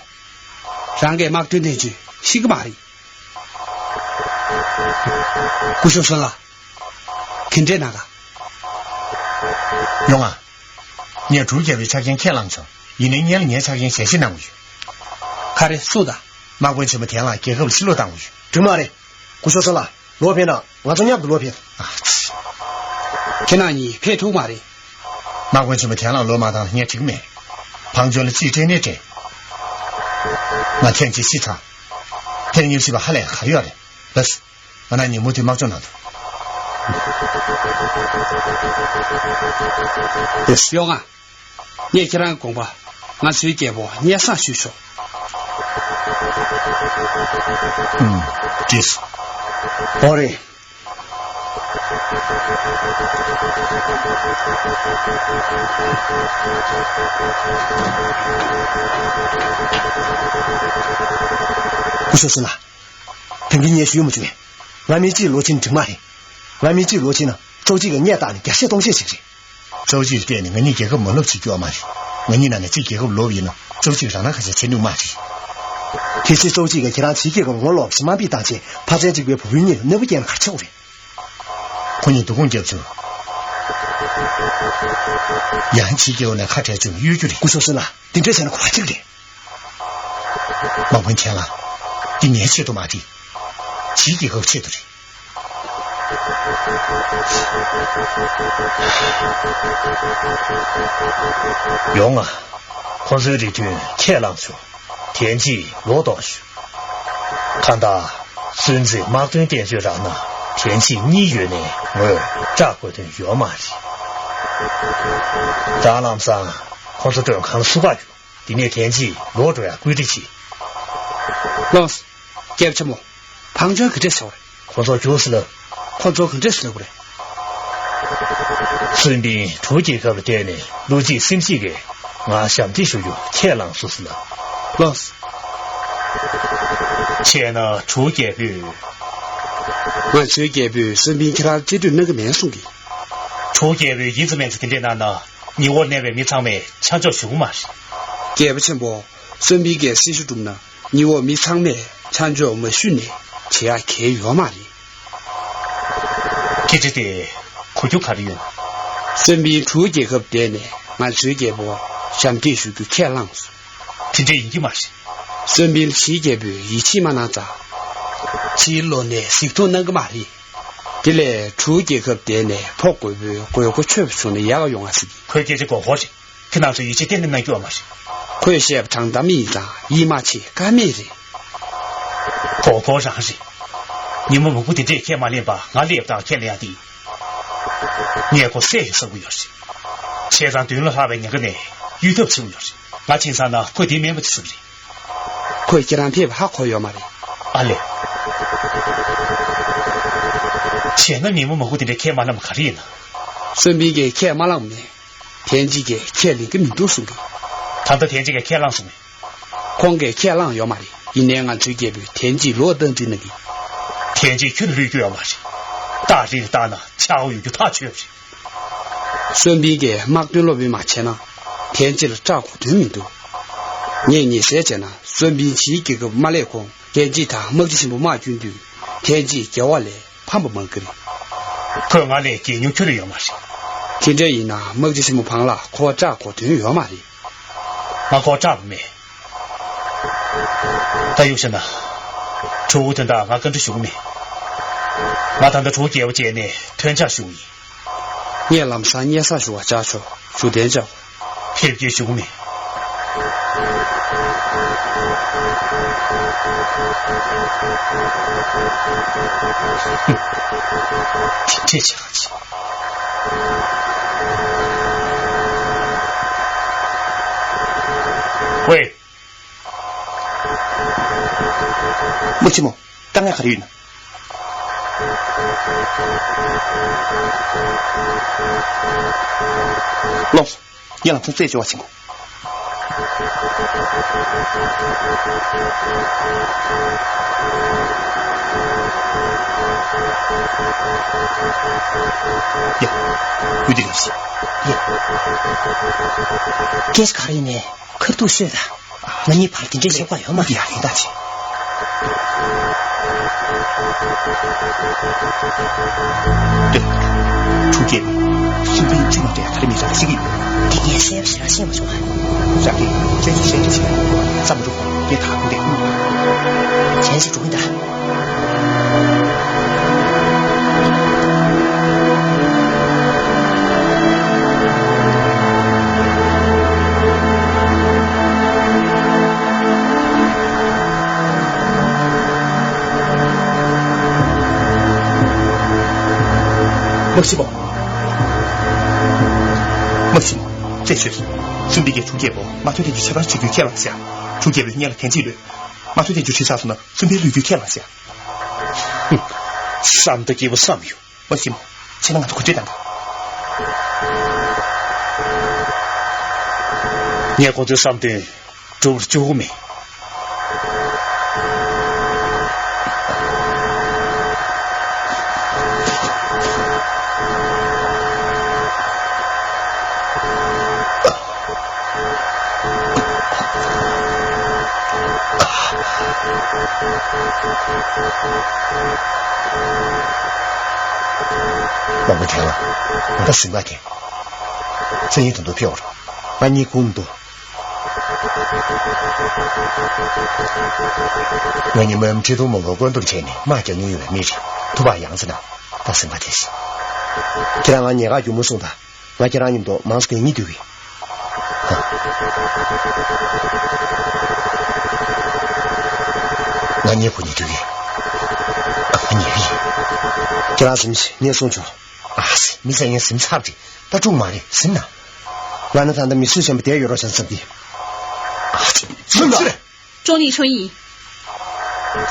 རང་གིས་དམག་དོན་བསྟན་བཅོས་ཤེས་ཀྱི་མ་རེད། སྐུ་ཞབས་སུན་ལ། ག་འདྲས་གནང་དང་། ཡོང་ང་། ངས་དྲུག་བརྒྱ་པའི་ཆ་རྐྱེན་ཁས་བླངས་བྱུང་། ཡིན་ནའི་སྔོན་ལ་ངའི་ཆ་རྐྱེན་ཞལ་བཞེས་གནང་དགོས་ཡོད། ག་རེ་གསུངས་དང་། དམག་དཔོན་ཆེན་མོ་དན་ལགས་རྒྱལ་ཁབ་ལ་ཕྱིར་ལོག་བཏང་དགོས་ཡོད། འགྲིག་མ་རེད། སྐུ་ཞབས་སོ་ལགས། ལོག་ཕེབས་ན་ང་ཚོ་མཉམ་དུ་ལོག་ཕེབས། ཨ་ཙི། ཁྱེད་རང་གཉིས་ཕེབས་ཐུབ་མ་རེད། དམག་དཔོན་ཆེན་མོ་དན་ལགས་ལོག་མ་བཏང་ན་ངས་འགྲིག་མེད། བང་ཅོན་ལ་རྩིས་སྤྲད་ནའི་སྤྲད། ང་ཐེངས་གཅིག་ཤི་ཚར། ཕེབས་ཉིན་ཤི་བ་ཧ་ལས་ག་རེ་ཡོད་རེད། ལགས་སོ། ང་རང་གཉིས་མུ་མཐུད་དམག་སྦྱོང་གནང་དུ། ཡོང་ང་། ངས་ཁྱེད་རང་དགོངས་པ། ང་ཚོའི་རྒྱལ་པོ་སྙན་སེང་ཞུས་ཆོག་ཨུམ། འགྲིག་སོང་། འོ་རེད། སྐུ་ཞབས་སོ་ལགས། ད་གིན་ངས་ཞུས་མ་བྱུང་ངས། ང་མི་གཅིག་ལོག་ཕྱིན་འགྲིག་མ་རེད། ང་མི་གཅིག་ལོག་ཕྱིན་ན་ཙོའུ་གཅིག་གིས་སྔས་བཏགས་ནས་བརྒྱ་བཤད་སྟོང་བཤད་བྱེད་རེད། ཙོའུ་གཅིག་ལ་བལྟས་ནས་ང་གཉིས་རྒྱལ་ཁབ་མ་ལོབས་བྱེད་རྒྱུ་ཡོད་མ་རེད། ང་གཉིས་ནང་ནས་གཅིག་རྒྱལ་ཁབ་ལོབས་ཡིན་ན་ཙོའུ་གཅིག་རང་རང་ཁ་ཤས་བྱེད་ནུས་མ་རེད། དེ་ཕྱིར་ཙོའུ་གཅིག་གིས་ཁྱེད་རང་ཕྱིའི་རྒྱལ་ཁབ་ངོ་ལོག་ཕྱིར་དམའ་འབེབས་བཏང་རྗེས་ཕ་ཚན་གཅིག་པའི་བུ་སྤུན་གཉིས་ལ་གནོད་པ་བསྐྱལ་ན་ག་རེ་བྱེད་དགོས་རེད། ཁོ་གཉིས་སྡུག་སྐོང་བརྒྱབ་བྱུང་། ཡང་ཕྱིའི་རྒྱལ་ཁབ་ནས་ཁ་བྲལ་བྱུང་གཡོ་སྒྱུ་རེད། སྐུ་ཞབས་སོ་ལགས། དེ་འདྲ་བྱས་ན་གོ་བ་གཅིག་རེད། དམག་དཔོན་ཁྱེད་ལ། འདི་ངའི་ཆེད་དུ་མ་རེད། ཕྱིའི་རྒྱལ་ཁབ་ཆེད་དུ་རེད། ཡོང་ང་། ཁོ་ཚོའི་རེ་འདུན་ཁས་བླངས་ཆོག་ཐེངས་གཅིག་ལོག་གཏོང་ཞུ། གང་ལྟར། སུན་ཙེ་དམག་དོན་བསྟན་བཅོས་རག་ན་ཐེངས་གཅིག་གཉིས་ཡོད་ནས་ངོས་སྐྲག་དགོས་དོན་ཡོད་མ་རེད། ད་ལམ་སང་ཁོ་ཚོ་མགྲོན་ཁང་ལ་བསུ་ག་རྒྱུགས། འདི་ནས་ཐེངས་གཅིག་ལོག་འགྲོ་ཡག་བཀོད་སྒྲིག་བྱེད། ལགས་སོ། སྐྱབས་ཆེན་མོ། བང་ཅོན་ག་འདྲས་བྱུང་བ་རེད། ཁོ་ཚོ་རྒྱུགས་ཟེར་ལབ། ཁོ་ཚོ་ག་འདྲས་ཟེར་ལབ་དགོས་རེད། སུན་པིན་གྲུ་རྒྱལ་ཁབ་ལ་བསྡད་ནས་བློ་གཅིག་སེམས་གཅིག་གིས་ང་ཞབས་འདེགས་ཞུ་རྒྱུ་ཁས་བླངས་སོང་ཟེར་ལབ། ལགས་སོ། བྱས་ན་གྲུ་རྒྱལ་པོས། ང་ཚོའི་རྒྱལ་པོས་སུན་པིན་ཁྱེད་རང་གཅིག་སྡུད་གནང་གི་མེད་གསུང་གི། གྲུ་རྒྱལ་པོས་ཡིན་ཙམ་མིན་ཙམ་དེ་འདྲས་གནང་ན་ཉེ་འོར་གནས་པའི་མི་ཚང་མས་ཆ་འཇོག་ཞུ་གི་མ་རེད། རྒྱལ་པོ་ཆེན་པོ། སུན་པིན་གྱིས་སྲི་ཞུ་བསྒྲུབས་ན་ཉེ་འོག་མི་ཚང་མས་ཆ་འཇོག་མ་ཞུས་ནས་བྱེད་ཡག་གལ་ཡོད་མ་རེད། སྐད་ཆ་དེ་གོ་རྒྱུ་ག་རེ་ཡོད། སུན་པིན་གྲུ་རྒྱལ་ཁབ་བསྡད་ནས་ང་ཚོའི་རྒྱལ་པོར་ཞབས་འདེགས་ཞུ་རྒྱུ་ཁས་བླངས་སོང་། དེ་འདྲས་ཡིན་གྱི་མ་རེད། སུན་པིན་ཕྱིའི་རྒྱལ་པོས་ཡིད་ཆེས་མ་གནང་ཙང་། ཕྱིའི་ལོགས་ནས་གཟིགས་མཐོང་གནང་གི་མ་རེད། དེ་ལས་གྲུ་རྒྱལ་ཁབ་བསྡད་ནས་ཕོ་རྒོད་པོའི་དགོས་མཁོ་ཆོད་པ་བྱུང་ན་ཡག་ག་ཡོང་ང་ཟེར་གྱི། ཁོའི་སྐད་ཆ་མགོ་སྐོར་རེད། ཁྱེད་རང་ཚོས་ཡིད་ཆེས་གཏན་ནས་གནང་རྒྱུ་ཡོད་མ་རེད། ཁོས་བཤད་པ་དྲང་གཏམ་ཡིན་ཙང་ཡིད་མ་ཆེས་ཀ་མེད་རེད། མགོ་སྐོར་རང་རེད། ཉིན་མོ་མང་པོ་དེ་འདྲས་ཁས་མ་ལེན་པར་ང་སླེབས་དང་ཁས་ལེན་ཡག་དེ། ངས་ཁོ་བསད་ཡོད་བསམ་གྱི་ཡོད་རེད། བྱས་ཙང་བདུན་ལོ་ལྷག་པའི་ཉེན་ཁ་ནས་གཡོལ་ཐབས་བྱེད་དགོས་ཡོད་རེད། ང་ཕྱིན་ཚར་ན་ཁོས་དེ་སྨན་པ་དེ་བཟོ་གི་རེད། ཁོས་ཁྱེད་རང་ཕེབས་པ་ཧ་གོ་ཡོད་མ་རེད། ཨ་ལས། བྱས་ན་ཉིན་མོ་མང་པོ་དེ་འདྲས་ཁས་མ་བླངས་པ་ག་རེ་ཡིན་ན། སུན་པིན་གྱིས་ཁས་མ་བླངས་མེད། ཐེངས་གཅིག་གིས་ཁས་ལེན་གྱི་མི་འདུག་གསུང་གི། ད་ལྟ་ཐེངས་གཅིག་གིས་ཁས་བླངས་སོང་ངས། ཁོང་གིས་ཁས་བླངས་ཡོད་མ་རེད། ཡིན་ནའི་ང་ཚོའི་རྒྱལ་པོས་ཐེངས་གཅིག་ལོག་བཏང་རྩིས་གནང་གི། ཐེངས་གཅིག་ཁྱོན་ནས་བློས་འགྱོད་ཡོད་མ་རེད། སྟག་རི་ལ་བཏགས་ན་ཆག་སྒོ་ཡོང་རྒྱུ་ཐག་ཆོད་པ་རེད། སུན་པིན་གྱིས་དམག་དོན་སློབ་སྦྱོང་མ་བྱས་ན་ཐེངས་གཅིག་ལ་སྐྲག་དགོས་དོན་མི་འདུག་ངས་ཉེས་སེལ་བྱས་ན་སུན་པིན་ཕྱིའི་རྒྱལ་ཁབ་མ་སླེབས་གོང་རྒྱལ་སྤྱི་དང་དམག་སྤྱི་ཆེན་པོ་དམག་སྐྱོང་དུས་ཐེངས་གཅིག་རྒྱལ་བ་ལས་ཕམ་པ་མང་གི་རེད། ཁོས་ང་ལས་རྒྱལ་མྱོང་ཁྱོན་ནས་ཡོད་མ་རེད། དེ་འདྲ་ཡིན་ན་དམག་སྤྱི་ཆེན་མོ་བང་ལ་ཁོ་བ་སྐྲག་དགོས་དོན་ཡོད་མ་རེད། ང་ཁོ་བ་སྐྲག་པ་མེད། ད་གཡུག་བྱས་ན། གྲུ་གུ་དོན་དག་ང་བཀའ་འདྲི་ཞུ་གི་མེད། ང་ད་ལྟ་གྲུ་གུ་རྒྱལ་པོ་བྱས་ནས་ཐོན་འཆར་ཞུ་གི་ཡིན། ངས་ལམ་སང་སྙན་སེང་ཞུ་བར་བཅར་ཆོག་ཞུ་གཏན་བཅར། ཕེབས་སྐྱེལ་ཞུ་གི་མེད། དེ་འདྲས་བྱེད་ག་ཅི། ཝེ། དམག་ཆེན་མོ། དཀའ་ངལ་ག་རེ་ཡོད་ན། ལོངས་སོ། ངས་ལམ་སང་རྩད་གཅོད་པར་ཕྱིན་གོ། ཡ། ཡུལ་འདི་ལ་སོང་། ཡ། སྐད་ཆ་ག་རེ་ཡིན་ནའི་ཁ་ཐུག་ཤོད་དང་། ང་གཉིས་བར་དེ་འདྲའི་ཤོག་ཁག་ཡོད་མ་རེད། ཡ་ཡིན་ད་ཆེ། ལྟོས། ཕྲུ་གུ་སུན་པིན་ ཚིག་མ་འདྲ་ཡང་ད་རེས་མི་ཚང་ཤེས་ཀྱི་ཡོད། འདི་ངས་གསལ་པོ་ཞེ་དྲག་ཤེས་མ་བྱུང་ཨ། རང་གིས་ཁྱེད་ཚོ་ཤེས་ཀྱི་བྱེད་བསམ་མི་འདུག་ངས་ད་དགོངས་ཏེ། གཞན་ཞིག་འགྲོ་གི་འདྲ། མ་གཞི་མོ། མ་གཞི་མོ། རྩད་ཆོད་སོང་། སུམ་པའི་གིས་དྲུག་རྒྱལ་པོ་དམག་དོན་ཐད་ཀྱི་ཆ་ཚང་བྱེད་རྒྱུའི་ཁས་བླངས་ཟེར། དྲུག་རྒྱལ་པོས་སྔོན་ལ་དན་ཚིག་ལོས། དམག་དོན་ཐད་ཀྱི་ཁྲིད་ཚར་སོང་ན་སུམ་པའི་ལོས་རྒྱུའི་ཁས་བླངས་ཟེར། ཧུམ། བསམ་དང་སྐྱིད་པོ་བསམ་ཡོད། མ་གཞི་མོ། ཁྱེད་རང་ང་ཚོ་གོ་སྒྲིག་གནང་དང་། ངས་ཁོ་ཚོའི་བསམ་དོན་འགྲུབ་པར་བཅུག་གི་མེད། དམག་དཔོན་ཁྲེན་ལགས། ད་གཟིམ་ཁ་དེ། མཚན་ཉིད་དུ་འདུག་ཕེབས་པར། ང་གཉིད་ཁུག་མི་འདུག་ང་གཉིས་མོའམ་ཁྲི་སྟོང་མང་པོའི་བཀོད་འདོམས་བྱས་ནས་དམག་རྒྱག་མྱོང་ཡོད་པའི་མི་རེད། ཐུབ་པ་ཡང་ཚེ་ན། ད་གཟིམ་ཁ་དེ་ཞིག་ཁྱེད་རང་ང་ཉེས་ཁ་སྒྱུར་མོ་སོང་ད། ང་ཁྱེད་རང་མཉམ་དུ་མང་སོ་གཉིད་སྡོད་ཀྱི། ང་གཉིད་ཁུག་ནས་སྡོད་ཀྱི། ཨ་ཁུ་ཉལ་གི་ཡིན། ཁྱེད་རང་གཟིམ་ཤིག་ངས་གསུངས་ཆོག་ཨ་ཙི། མི་ཚེ་ངས་གཟིམ་ཚར་བ་རེད། ད་དཀྲུག་མ་རེད། གཟིམ་ན། ང་ནི་ད་ལྟ་མི་གསོད་ཆེན་པོ་བསྡད་ཡོད་རོགས་བྱང་བསམ་གྱིས། ཨ་ཙི། གཟིམ་ད། ཀྲུང་ལི་ཁྲུན་ཡིན།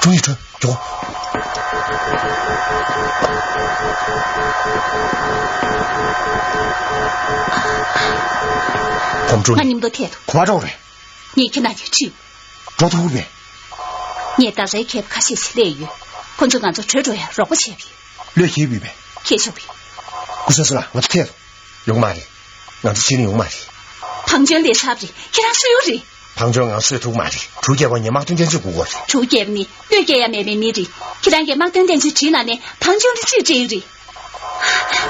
ཀྲུང་ལི་ཁྲུན། མགྱོགས། ཁོམ་ཀྲུང་ལི། ང་མཉམ་དུ་ཐད་དོ། གོ་བ་འགྲོ་རེད། ངས་ཁྱེད་རྣམས་ཀྱི་ཁྲིད། འགྲོ་ཐུབ་མེད། ངས་ད་ལྟའི་མཁས་པ་ཁ་ཤས་ཤིག་སླེབས་ཡོད། ཁོ་ཚོས་ང་ཚོ་བྲོས་འགྲོ་ཡ་རོགས་པ་བྱས་པས། བློས་འཁེལ་ཡོད་པས། ཁྱེད་ཤོག་པས། སྐུ་ཞབས་སུ་ལ་ང་ཚོ་ཐད་དོ། ཡོང་མ་རེད། ང་ཚོ་ཕྱིར་ནི་ཡོང་མ་རེད། བང་ཅོན་ལས་ཚབ་རེད། ཁྱེད་རང་སུ་ཡོད་རེད། བང་ཅོན་ང་སུས་ཐུག་མ་རེད། དྲུག་རྒྱལ་པོ་ངས་དམག་དོན་བསྟན་བཅོས་དགོས་གོ་རེད། དྲུག་རྒྱལ་པོ་ནི་བློས་འགེལ་ཡ་མེད་པའི་མི་རེད། ཁྱེད་རང་གིས་དམག་དོན་བསྟན་བཅོས་བྲིས་ན་ནས་བང་ཅོན་ལ་ཅིས་འགྲིག་རེད།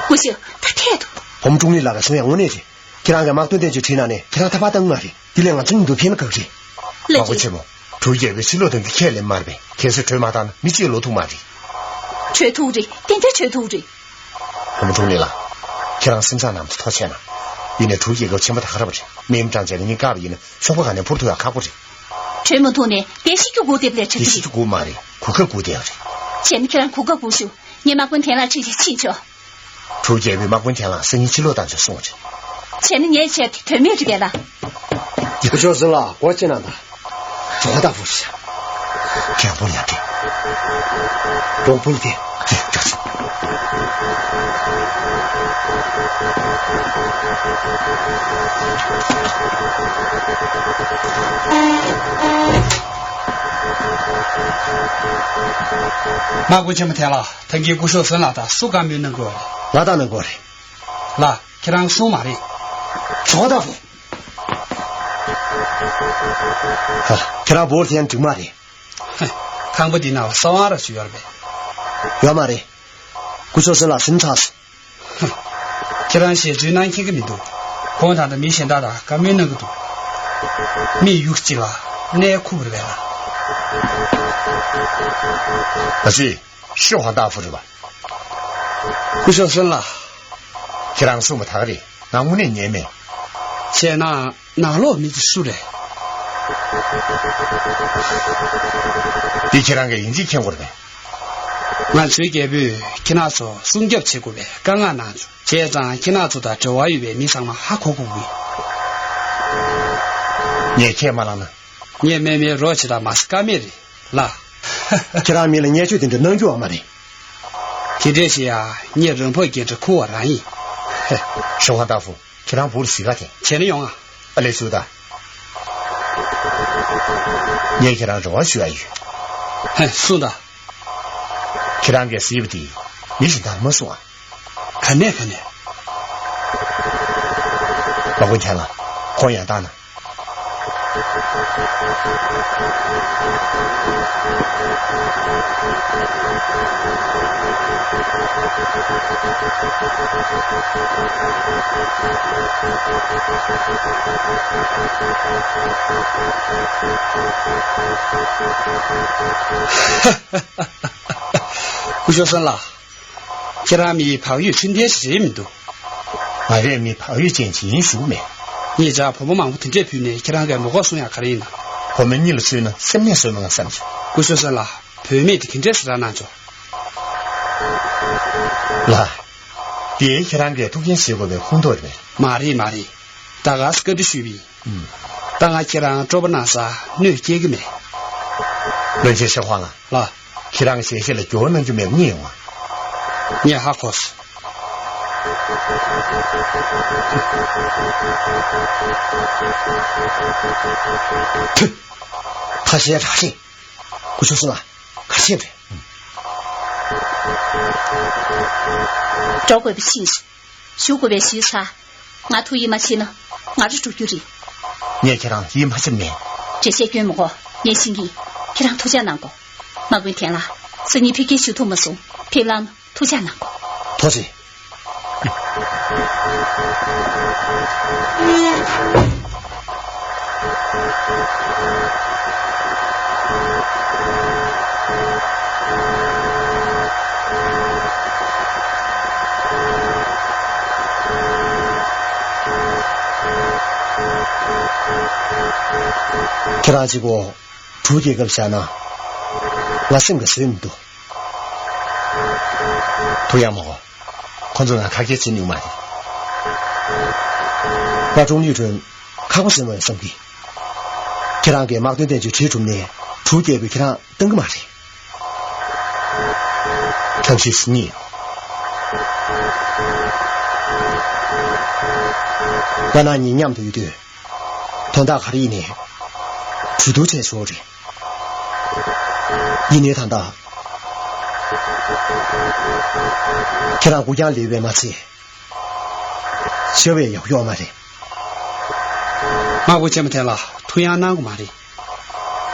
སྐུ་ཞབས་ད་ཐད་དོ། བུམ་ཀྲུང་ལི་ལགས་ཀྱིས་གསུང་ཡ་དངོས་གནས་རེད། ཁྱེད་རང་གིས་དམག་དོན་བསྟན་བཅོས་བྲིས་ན་ནས་ཁྱེད་རང་ཐར་པ་བཏང་མ་རེད། དེ་ལས་ང་ཚོ་མཉམ་དུ་ཕེབས་ན་དགའ་གི་རེད། ལགས་ཀྱིས། དམག་དཔོན་ཆེན་མོ། དྲུག་རྒྱལ་པོས་ཕྱིར་ལོག་གཏོང་རྒྱུ་ཁས་ལེན་མ་རེད་པས། གལ་སྲིད་བྲོས་མ་བཏང་ན་མི་གཅིག་ལོག་ཐུབ་མ་རེད། བྲོས་ཐུབ་རེད། ཏན་ཏན་བྲོས་ཐུབ་རེད། བུ་མོ་ཀྲུང་ལི་ལགས། ཁྱེད་རང་སེམས་བཟང་གནང་མ་ཐོག་ཆེ་ན། ཡིན་ནའི་དྲུག་རྒྱལ་ཁབ་ཆེན་པོ་ད་ག་ར་བ་རེད། མི་ཡུམ་ཀྲང་བྱས་ན་ཉིན་དཀར་བ་ཡིན་ན་ཤོག་པ་ག་ནས་འཕུར་ཐུབ་ཡ་ཁག་པོ་རེད། བྲོས་མ་ཐུབ་ནས་བསྡད་ཤི་རྒྱུ་སྒུག་བསྡད་པ་ལས་དྲག་གི་རེད། བསྡད་ཤི་རྒྱུ་སྒུག་མ་རེད། གོ་སྐབས་སྒུག་བསྡད་ཡ་རེད། བྱས་ན་ཁྱེད་རང་གོ་སྐབས་སྒུག་ཤོག་ངས་དམག་དཔོན་ཐན་ལགས་ཁྲིད་དེ་ཕྱིན་ཆོག་དྲུག་རྒྱལ་པོས་དམག་དཔོན་ཐན་ལགས་སང་ཉིན་ཕྱིར་ལོག་བཏང་ཆོག་གསུངས་པ་རེད། བྱས་ན་ངས་བྱས་ཏེ་དོན་མེད་རེད་པས་ལགས། སྐུ་ཞབས་སུ་ལ་སྒོ་ཕྱེ་གནང་དང་། ཇོ་བདག་པོ་ཞིག་གྲོགས་པོ་ལ་སྤྲད། གྲོགས་པོ་ལ་སྤྲད། ཅག་ཅག་དམག་དཔོན་ཆེན་མོ་ཐན་ལགས། ད་གིན་སྐུ་ཞབས་སུན་ལགས་དང་སུ་བཀའ་མོལ་གནང་དགོས་པ་རེད། ང་དང་གནང་དགོས་རེད། ལགས། ཁྱེད་རང་སོང་མ་རེད། ཇོ་བདག་པོ། ཧ། ཁྱེད་རང་བོར་ཐན་འགྲིག་མ་རེད། ཧ། ཁང་པ་འདི་ནང་ལ་ས་དབང་ར་ཅིག་ཡོད་རེད་པས། ཡོད་མ་རེད། སྐུ་ཞབས་སུན་ལགས་ཟིན་ཚར་སོང་། ཧ། ཁྱེད་རང་བཤད་ཚུལ་སྣང་མཁྱེན་གྱི་མི་འདུག་ཁོང་ད་ལྟ་མི་གཞན་དག་དང་བཀའ་མོལ་གནང་གི་འདུག་མི་ཡུག་གཅིག་ལ་གནས་ཁུག་རེད་པས་ལགས། ཨ་ཙི། ཤོག་ཧ་ཏ་ཧྥུ་རེད་པ། སྐུ་ཞབས་སུན་ལགས། ཁྱེད་རང་གསུངས་པ་ད་ག་རེད། ང་དངོས་གནས་ཉན་མེད། བྱས་ན་ནང་ལོགས་མི་དེ་སུ་རེད། འདི་ཁྱེད་རང་གིས་ཡིན་གཅིག་མཁྱེན་དགོས་རེད་པས། ང་ཚོའི་རྒྱལ་པོས་ཁྱེད་རང་ཚོ་སྲུང་སྐྱོབ་བྱེད་དགོས་པའི་བཀའ་མངགས་གནང་བྱུང་། བྱས་ཙང་ཁྱེད་རང་ཚོ་དང་འབྲེལ་བ་ཡོད་པའི་མི་ཚང་མ་ཧ་གོ་དགོས་ཀྱི། ངས་ཁས་མ་བླངས་ན། ངས་མེད་མེད་རོགས་བྱེད་དང་མ་ཟེར་ཀ་མེད་རེད་ལགས། ཁྱེད་རང་མི་ལ་བརྙས་བཅོས་དེ་འདྲ་གནང་རྒྱུ་ཡོད་མ་རེད། དེ་འདྲས་བྱེད་ཡ་ངས་རང་ཕོགས་རྒྱན་འདྲ་ཁུར་བ་རང་ཡིན། ཤོག་ཧ་ཏ་ཧྥུ། ཁྱེད་རང་བུ་ལ་གཟིགས་ཀ་དེ། བྱས་ན་ཡོང་ང་། ཨ་ལས་ཞུ་ད། ངས་ཁྱེད་རང་རེ་བ་ཞུ་ཡ་ཡོད། ཧེ་གསུངས་ད། ཁྱེད་རང་གིས་གཟིགས་པ་དེ་མི་ཞིག་འདར་མ་སོང་ཨ། ག་ནས་ག་ནས། དམག་དཔོན་ཁྱེད་ལ་ཁོང་ཡང་བཏང་ན། སྐུ་ཞབས་སོན་ལགས། ཁྱེད་རང་མི་བག་ཡོད་ཚུལ་ལྡན་ཞིག་རེད་མི་འདུག་ང་རས་མི་བག་ཡོད་ཅན་ཅིག་ཡིན་ཞུ་གི་མེད། ངས་ཅག་བུ་མོ་མང་པོ་དེ་འདྲས་ཕུལ་ནས་ཁྱེད་རང་གིས་མི་དགོས་གསུང་ཡག་ག་རེ་ཡིན་ན། བུ་མོ་གཉིས་ལ་མཚོན་ན་སེམས་ནད་གསོས་མ་ང་བསམ་བྱུང་། སྐུ་ཞབས་སོན་ལགས། བུད་མེད་དེ་ག་འདྲས་སེ་རག་གནང་ཆོག་ལགས། དེ་ཁྱེད་རང་གིས་ཐུགས་འགན་བཞེས་དགོས་པའི་ཁུངས་གཏོགས་རེད་པས། མ་རེད་མ་རེད། ད་ག་སེ་བཀའ་འདྲི་ཞུས་པ་ཡིན། ཨུམ། ད་ང་ཁྱེད་རང་སྤྲོ་པོ་གནང་སར་གནོད་སྐྱེལ་གི་མེད། བློན་ཆེན་ཤ་ཁོང་ལགས། ལགས། ཁྱེད་རང་གི་ཞལ་བཞེས་ལ་འགྱུར་བ་གནང་རྒྱུ་མེད་པ་རྙེད་ཡོང་ང་། ངས་ཧ་གོ་སོང་། ཐུ། ཁ་ཞེ་དྲག་ཤེས། སྐུ་ཞབས་སོན་ལགས། ཁ་ཤས་རེད། འགྲོ་དགོས་པ་ཤེས་སོང་། བཞུགས་དགོས་པ་ཞུས་ཚར། ང་ཐུགས་ཡིད་མ་ཆེས་ན་ང་རང་འགྲོ་རྒྱུ་རེད། ངས་ཁྱེད་རང་ཡིད་མ་ཆེས་མེད། འགྲེལ་བཤད་སྐྱོན་མི་དགོས། ངས་ཤེས་ཀྱི་ཡིན། ཁྱེད་རང་ཐུགས་ཅག་གནང་དགོས། དམག་དཔོན་ཐན་ལགས། སང་ཉིན་ཕེབས་སྐྱེལ་ཞུ་ཐུབ་མ་སོང་། ཕེབས་ལང་ན་ཐུགས་ཅག་གནང་དགོས། ཐུགས་རྗེ་ཆེ། ཁྱེད་རང་གཅིག་པོ། འབྲུག་རྒྱལ་ཁབ་བཞག་ན། ང་སེམས་ཀྱི་བཟོད་མི་འདུག་ཐུགས་ཡག་མ་གོ། ཁོ་ཚོ་ང་ཁ་སྐད་བྱེད་ནུས་མ་རེད། ང་ཀྲུང་ལི་ཁྲོན་ཁག་པོ་ཟིན་པ་ཡིན་བསམ་གི། ཁྱེད་རང་གིས་དམག་དོན་བསྟན་བཅོས་བྲིས་གྲུབ་ནས་འབྲུག་རྒྱལ་པོས་ཁྱེད་རང་བཏང་གི་མ་རེད། ཐབས་ཤེས་གཉིས། ང་རང་གཉིས་མཉམ་དུ་ཡོད་དུས། དོན་དག་ག་རེ་ཡིན་ནའི། གྲོས་བསྡུར་བྱས་ཆོག་རེད། ཡིན་ནའི་ད་ལྟ། ཁྱེད་རང་སྒུག་རྐྱང་ལས་པས་མ་ཚད། ཤི་བའི་ཡག་ཡོག་མ་རེད། དམག་དཔོན་ཆེན་མོ་ཐན་ལགས། ཐུགས་ཡང་གནང་དགོས་མ་རེད།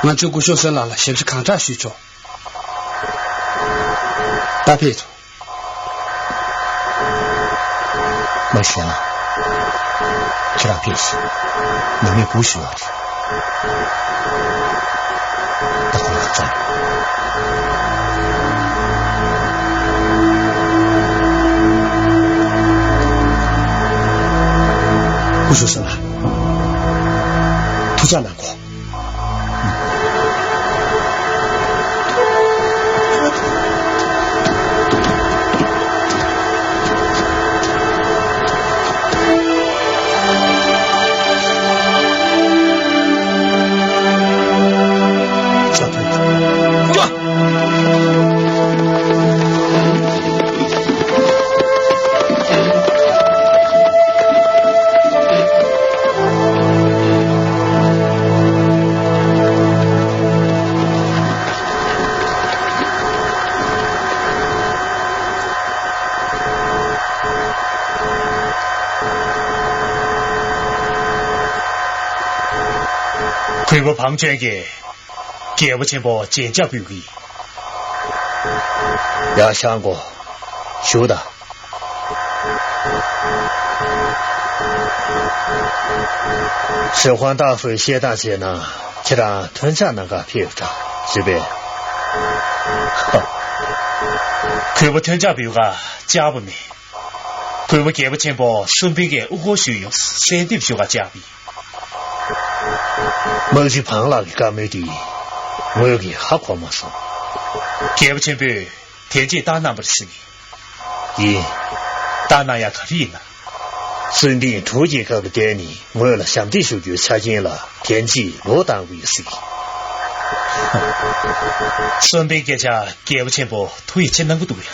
ང་ཚོས་སྐུ་ཞབས་སོན་ལགས་ལ་ཞབས་ཕྱི་གང་དྲག་ཞུས་ཆོག་ད་ཕེབས་ཆོག་མ་གཞི་ལ། ཁྱེད་རང་ཕེབས་ཤིག་ནང་མི་སྒུག་བཞུགས་ཡོད་རེད། ད་ཁོང་ལ་བཙལ། སྐུ་ཞབས་སོན་ལགས། ཐུགས་ཅག་གནང་གོ། གུས་པ་བང་ཆེན་གྱིས། རྒྱལ་པོ་ཆེན་པོ་མཇལ་ཕྱག་ཕུལ་གྱིས། ཡ་ཤང་གོ། བཞུགས་དང་། ཞེ་ཧོན་ཏཱ་ཧྥུའི་བཤད་སྟངས་བྱས་ན་ཁྱེད་རང་ཐོན་ཕྱག་གནང་ག་ཕེབས་དང་རེད་པས། ཧ། གུས་པ་ཐོན་ཕྱག་ཕུལ་ག་བཅར་བ་མེད། གུས་པ་རྒྱལ་པོ་ཆེན་པོ་སུན་པིན་གྱིས་དབུ་སྐོར་ཞུས་ཡོང་གསལ་འདེབས་ཞུ་ག་བཅར་བ་ཡིན། དམག་སྤྱི་བང་ལགས་ཀྱི་བཀའ་མོལ་དེ་ངོས་ཀྱིས་ཧ་གོ་མ་སོང་། རྒྱལ་པོ་ཆེན་པོས་དེ་རྗེས་བཏང་གནང་བར་གཟིགས། ཡིན། བཏང་གནང་ཡ་ག་རེ་ཡིན་ན། སུན་པིན་འབྲུག་རྒྱལ་ཁབ་ལ་བསྡད་ནས་ངོས་ལ་ཞབས་འདེགས་ཞུ་རྒྱུའི་ཆ་རྐྱེན་ལ་དེ་རྗེས་ལོ་བཏང་དགོས་ཡོད་གཟིགས། སུན་པིན་སྐད་ཆ་རྒྱལ་པོ་ཆེན་པོ་ཐུགས་ཡིད་ཆེས་གནང་གི་འདུག་གས།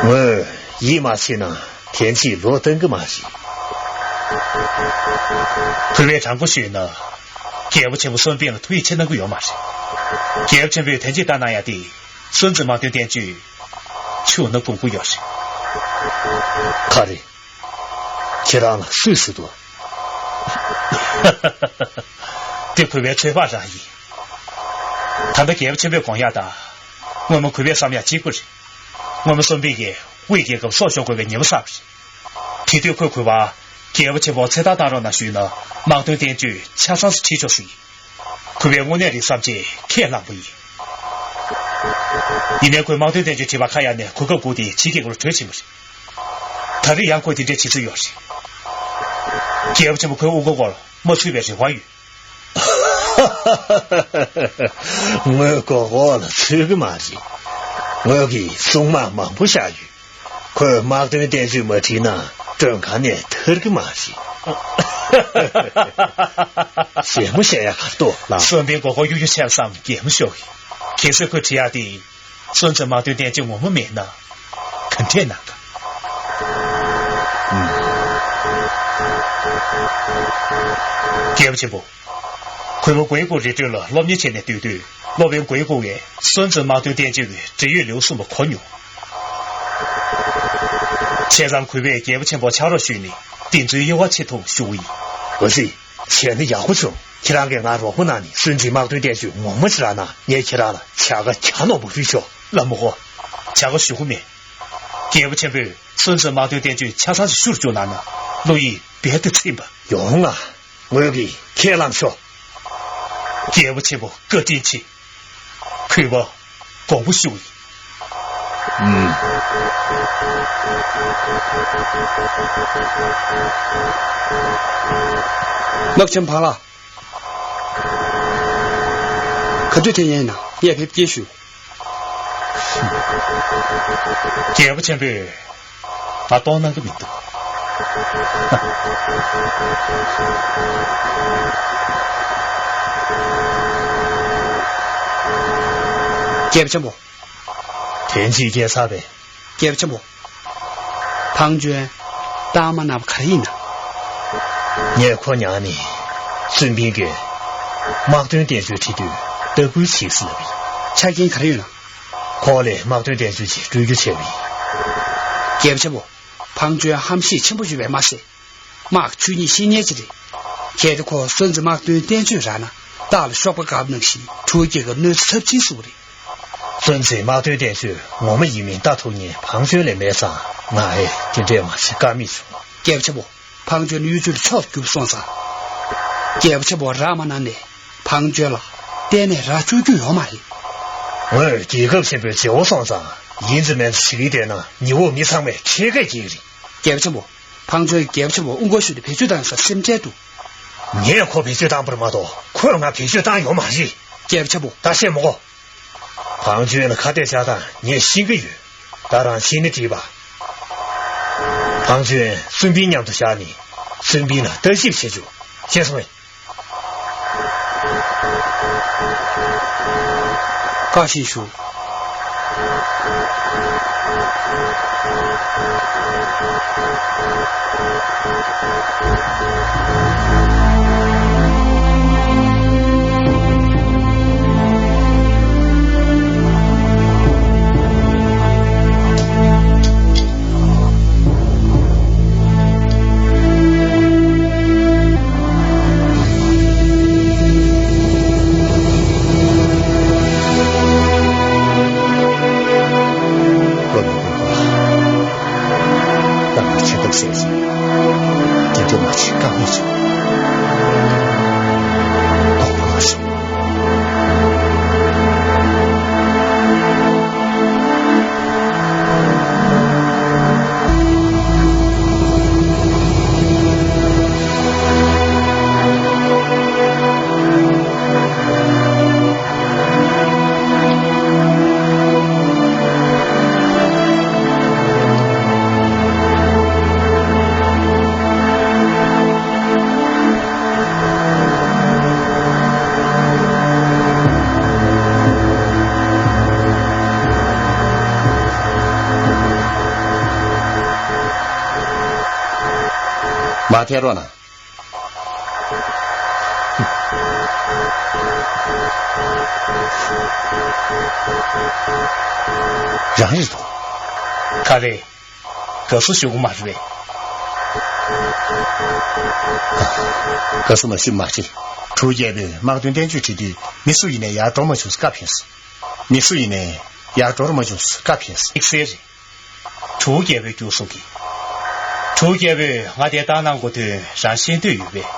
ངོས་ཡིད་མ་ཆེས་ན་དེ་རྗེས་ལོ་བཏང་གི་མ་རེད། གུས་པས་དྲང་པོ་ཞུས་ན། རྒྱལ་པོ་ཆེན་པོ་སུན་པིན་ལ་ཐུགས་ཡིད་ཆེས་གནང་གི་ཡོད་མ་རེད། རྒྱལ་པོ་ཆེན་པོས་དེ་རྗེས་བཏང་གནང་ཡ་དེ་སུན་ཙི་དམག་དོན་བསྟན་བཅོས་ཆུ་ནུབ་གུང་པོ་ཡོད་རེད། ག་རེ། ཁྱེད་རང་ལ་སུས་ཟེར་འདུག་དེ་གུས་པའི་ཚོད་དཔག་རང་ཡིན། ད་ལྟ་རྒྱལ་པོ་ཆེན་པོས་དགོངས་ཡག་དང་། སྔོན་མ་གུས་པས་བསམ་ཡག་གཅིག་པ་རེད། སྔོན་མ་སུམ་པིན་གྱིས་དབུས་རྒྱལ་ཁབ་སྲོག་ཤོར་དགོས་པའི་ཉེན་པ་བསགས་པ་རེད། དེ་དུས་ཁོས་གུས་པར་རྒྱལ་པོ་ཆེན་པོ་ཚེ་ཐར་བཏང་རོགས་གནང་ཞུས་ན། དམག་དོན་བསྟན་བཅོས་ཆ་ཚང་ཞིག་ཁྲིད་ཆོག་ཟེར། གུས་པས་དངོས་གནས་རེད་བསམ་བྱས་ཁས་བླངས་པ་ཡིན། ཡིན་ནའི་ཁོས་དམག་དོན་བསྟན་བཅོས་ཁྲིད་པར་ཁ་གཡར་ནས་གོ་སྐབས་བསྒུགས་ཏེ་ཕྱི་རྒྱལ་ཁབ་ལ་བྲོས་ཕྱིན་པ་རེད། ད་རེས་ཡང་ཁོས་དེ་འདྲའི་བྱེད་རྩིས་ཡོད་རེད། རྒྱལ་པོ་ཆེན་པོ་ཁོའི་དབུ་གུར་སྐོར་ལ་མ་ཚུད་པའི་རེ་བ་ཡོད། ངོས་མགོ་སྐོར་ལ་ཚུད་ཀྱི་མ་རེད། ངོས་ཀྱིས་སྲུང་དམག་མང་པོ་བཞག་ཡོད། ཁོས་དམག་དོན་བསྟན་བཅོས་མ་ཁྲིད་ན་མགྲོན་ཁང་ནས་ཐར་གྱི་མ་རེད། ཞལ་མོ་བཞེས་ཡག་ག་རེ་འདུག་ལགས། སུམ་པིན་མགོ་སྐོར་གཡུག་རྒྱུ་ཆེ་བསམ་གད་མོ་ཤོར་གི། གལ་སྲིད་ཁོས་ཁྲིད་ཡག་དེ་སུན་ཙི་དམག་དོན་བསྟན་བཅོས་ངོ་མ་མེད་ན་ག་འདྲས་གནང་ག། ཨུམ། རྒྱལ་པོ་ཆེན་པོ། གུས་པ་གུའི་ཀུང་རི་ཁྲོད་ལ་སློབ་གཉེར་བྱས་ནས་སྡོད་དུས། སློབ་དཔོན་གུའི་ཀུང་ངས་སུན་ཙི་དམག་དོན་བསྟན་བཅོས་ཀྱི་འབྲེལ་ཡོད་ལེའུ་གསུངས་པ་གོ་མྱོང་། བྱས་ཙང་གུས་པས་རྒྱལ་པོ་ཆེན་པོར་ཕྱག་རོགས་ཞུས་ནས་འདི་ཚོའི་དབྱེ་བ་ཕྱེ་ཐུབ་ཞུ་གི་ཡིན། འོ་ཙི། བྱས་ན་ཡག་པོ་བྱུང་། ཁྱེད་རང་གིས་ང་རོགས་པ་གནང་ནས་སུན་ཙིའི་དམག་དོན་བསྟན་བཅོས་ངོ་མ་ཅིག་རག་ན་ངས་ཁྱེད་རང་ལ་བྱ་དགའ་གྱ་ནོམ་པ་ཕུལ་ཆོག་ལགས་མོ་ཧོ། བྱ་དགའ་ཞུ་གི་མེད། རྒྱལ་པོ་ཆེན་པོས་སུན་ཙི་དམག་དོན་བསྟན་བཅོས་ཆ་ཚང་ཞིག་ཤུལ་བཅུག་གནང་ན་བློ་ཡིད་རྦད་དེ་ཚིམ་པ། ཡོང་ང་། ངོས་ཀྱིས་ཁས་བླངས་ཤོག་རྒྱལ་པོ་ཆེན་པོ་བཀའ་དྲིན་ཆེ། གུས་པ་དགོངས་པ་ཞུ་ཡིན། ཨུམ། དམག་ཆེན་བང་ལ། ག་དུས་ཐོན་ཡས་ཡིན་ན་ངས་ཕེབས་སྐྱེལ་ཞུ། རྒྱལ་པོ་ཆེན་པོས་ང་གཏོང་གནང་གི་མི་འདུག་རྒྱལ་པོ་ཆེན་པོ། དོན་ཅིག་སྐྱེས་ཚར་བས། རྒྱལ་པོ་ཆེན་པོ། ཕང་ཅོན་རྟགས་མ་གནང་བ་ག་རེ་ཡིན་ན། ངས་ཁོ་མྱངས་ནས་སུན་པིན་གྱིས་དམག་དོན་བསྟན་བཅོས་ཁྲིད་དུས་ལྟ་སྐུལ་བྱེད་ཟེར་ལབ་ཡིན། ཆ་རྐྱེན་ག་རེ་ཡོད་ན། ཁོ་ལས་དམག་དོན་བསྟན་བཅོས་ཅིག་སྤྲོད་རྒྱུ་བྱས་པ་ཡིན། རྒྱལ་པོ་ཆེན་པོ། ཕང་ཅོན་ཧམ་ཤེད་ཆེན་པོ་ཡོད་པས་མ་ཟད། དམག་ཆོས་ཉིད་ཤེས་མཁན་ཅིག་རེད། གལ་ཏེ་ཁོ་སུན་ཙི་དམག་དོན་བསྟན་བཅོས་རག་ན་སྟག་ལ་གཤོག་པ་བཀབ་ནང་བཞིན་འབྲུག་རྒྱལ་ཁབ་གནོད་འཚེ་ཚབས་ཆེན་བཟོ་གི་རེད། སུན་ཙིའི་དམག་དོན་བསྟན་བཅོས་ངོ་མ་ཡིན་མིན་ལྟ་ཐུབ་མཁན་ཕང་ཅོན་ལས་མེད་ཙང་ང་ཨེ་དེ་འདྲས་མ་བྱེད་ཀ་མེད་བྱུང་། རྒྱལ་པོ་ཆེན་པོ། ཕང་ཅོན་གཡུ་མཚོར་ཕྱོགས་བསྒྱུར་སོང་ཙང་། རྒྱལ་པོ་ཆེན་པོ་རག་མ་གནང་ནས་ཕང་ཅོན་ལ་གཏན་ནས་རག་བཅུག་རྒྱུ་ཡོད་མ་རེད། ངོས་རྒྱལ་ཁབ་ཆེན་པོའི་རྗེ་བོ་སོང་ཙང་ཡིན་ཙི་མིན་ཙི་བྱེད་ཀྱི་བསྡད་ན་ཉི་འོག་མི་ཚང་མས་ཁྲེལ་གས་ཀྱི་རེད། རྒྱལ་པོ་ཆེན་པོ། ཕང་ཅོན་རྒྱལ་པོ་ཆེན་པོ་དབུ་འགོ་ཞུས་ཏེ་བེད་སྤྱོད་བཏང་ཡོང་ས་སེམས་ཁྲལ་འདུག་ངས་ཁོ་བེད་སྤྱོད་བཏང་པར་མ་གཏོགས་ཁོས་ང་བེད་སྤྱོད་བཏང་ཡོད་མ་རེད། རྒྱལ་པོ་ཆེན་པོ། ད་བཤད་མི་དགོས། ཕང་ཅོན་ལ་ཁ་གཏད་བཅག་སྟངས་ངས་ཤེས་ཀྱི་ཡོད། ད་རང་ཕྱིན་ནས་དྲིས་པ། ཕང་ཅོན་སུན་པིན་མཉམ་དུ་བཞག་ནས་སུན་པིན་ལ་ལྟ་ཞིབ་བྱེད་ཆོག་ཤེས་སོང་ངས། བཀའ་བཞིན་ཞུ། བློ་མི་ཁོག་པ། ད་ང་ཆེ་ཐབས་ཟད་ཟིན། དེ་འདྲ་མ་བྱེད་ཀ་མེད་བྱུང་། དོགས་པ་མ་བྱུང་། མ་ཐལ་རོགས་གནང་། རང་རེད་དོ། ག་རེ། དགའ་བསུ་ཞུ་གི་མ་རེད་པས། ག་སུ་མ་ཤི་མ་ཤི། གྲུ་རྒྱལ་པོས་དམག་དོན་བསྟན་བཅོས་བྲིས་དུས་མི་སུ་ཡིན་ནས་ཡར་འགྲོ་མ་བྱུང་ས་བཀའ་ཕེབས་སོ། མི་སུ་ཡིན་ནས་ཡར་འགྲོ་མ་བྱུང་ས་བཀའ་ཕེབས་སོ། དམིགས་བསལ་རེད། གྲུ་རྒྱལ་པོས་བསྐྱུར་སོང་གི། གྲུ་རྒྱལ་པོས་ང་དེ་བཏང་གནང་དགོས་དོན་རང་ཤེས་འདོད་ཡོད་པས།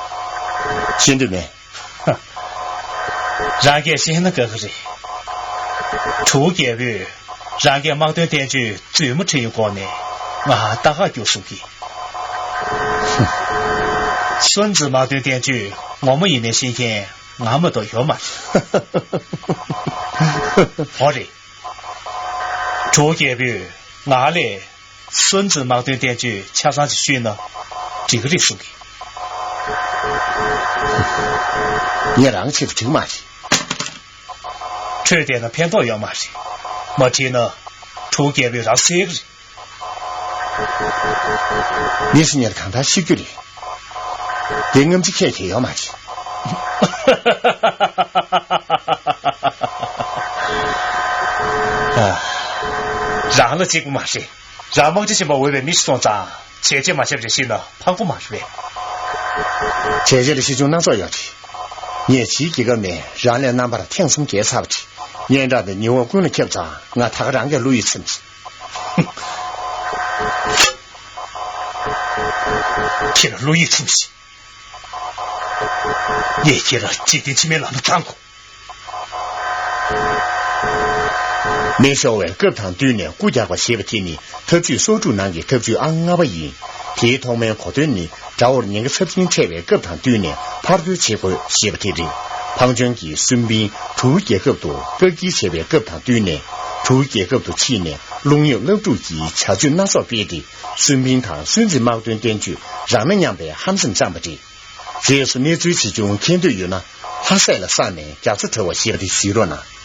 ཤེས་འདོད་མེད། རང་གིས་ཤེས་ན་དགའ་གི་རེད། གྲུ་རྒྱལ་པོས་རང་གི་དམག་དོན་བསྟན་བཅོས་རྫུན་མ་བྲིས་ཡོད་སྐོར་ནས་ང་ལྟ་ག་བསྐྱུར་སོང་གི། སོན་ཙི་དམག་དོན་བསྟན་བཅོས་ངོ་མ་ཡིན་ནའི་ཤེས་མཁན་ང་མ་གཏོགས་ཡོད་མ་རེད། འོ་རེད། གྲུ་རྒྱལ་པོས་ང་ལ་སོན་ཙི་དམག་དོན་བསྟན་བཅོས་ཆ་ཚང་ཅིག་ཤོད་ན་འགྲིག་གི་རེད་གསུང་གི། ངས་རང་ཆེད་དུ་འགྲིག་མ་རེད། འཕྲོད་བསྡད་ན་ཕན་ཐོགས་ཡོད་མ་རེད། མ་བྲིས་ན་གྲུ་རྒྱལ་པོས་རང་བསད་གི་རེད། མི་སུ་ཉར་གང་ལྟར་ཤི་རྒྱུ་རེད། དེ་སྔ་ཕྱི་ཁྱད་ཁྱད་ཡོད་མ་རེད། ཨ། རང་ལ་གཅིག་པུ་མ་རེད། རང་དམག་སྤྱི་ཆེན་པོ་འོས་པའི་མི་ཞིག་སོང་ཙང་བྱས་རྗེས་མ་བྱས་པ་རེད་ཤི་ན་ཕངས་པོ་མ་རེད་པས། བྱས་རྗེས་ལ་ཤི་ཆུང་སྣ་ཚོགས་ཡོད་རེད། ངས་ཕྱིའི་རྒྱལ་ཁབ་ནས་རང་ལས་རྣམ་པར་ཐེངས་གསུམ་རྒྱལ་ཚར་བ་རེད། སྙན་གྲགས་དེ་ཉི་འོག་ཀུན་ལ་ཁྱབ་ཙང་ང་ད་ག་རང་གིས་བློ་ཡིད་ཚིམ་སོང་། ཁྱེད་ལ་བློ་ཡིད་ཚིམ་ཞིག་ངས་ཁྱེད་ལ་འཇིག་རྟེན་ཕྱི་མའི་ལམ་དུ་བཏང་དགོས། མེ་ཤོར་བའི་སྐབས་དང་བསྟུན་ནས་རྐུ་རྒྱག་པ་ཞེས་པ་དེ་ནི་འཐབ་ཇུས་སོ་དྲུག་ནང་གི་འཐབ་ཇུས་ཨང་ལྔ་པ་ཡིན། དེའི་ཐོག་མའི་གོ་དོན་ནི་དགྲ་བོར་ཉེན་ཁ་ཚབས་ཆེན་འཕྲད་པའི་སྐབས་དང་བསྟུན་ནས་ཕར་རྒོལ་བྱེད་དགོས་ཞེས་པ་དེ་རེད། ཕང་ཅོན་གྱིས་སུན་ཕིན་གྲུའུ་རྒྱལ་ཁབ་ཏུ་བཀག་སྐྱིལ་བྱས་པའི་སྐབས་དང་བསྟུན་ནས་གྲུའུ་རྒྱལ་ཁབ་ཏུ་ཕྱིན་ནས་རླུང་གཡབ་རླབས་དྲུག་གི་བྱ་སྤྱོད་སྣ་ཚོགས་སྤེལ་ཏེ་སུན་ཕིན་དང་སུན་ཙི་དམག་དོན་བསྟན་བཅོས་རང་ན་མཉམ་པའི་ཧམ་སེམས་བཅངས་པ་རེད། རྗེས་སུ་གནས་ཚུལ་ཇི་བྱུང་མཁྱེན་འདོད་ཡོད་ན་ལྷ་སྲས་ལ་གསན་ནས་རྒྱ་མཚོ་གྲོལ་བ་ཞེས་པ་དེ་གཟིགས་རོགས་གནང་།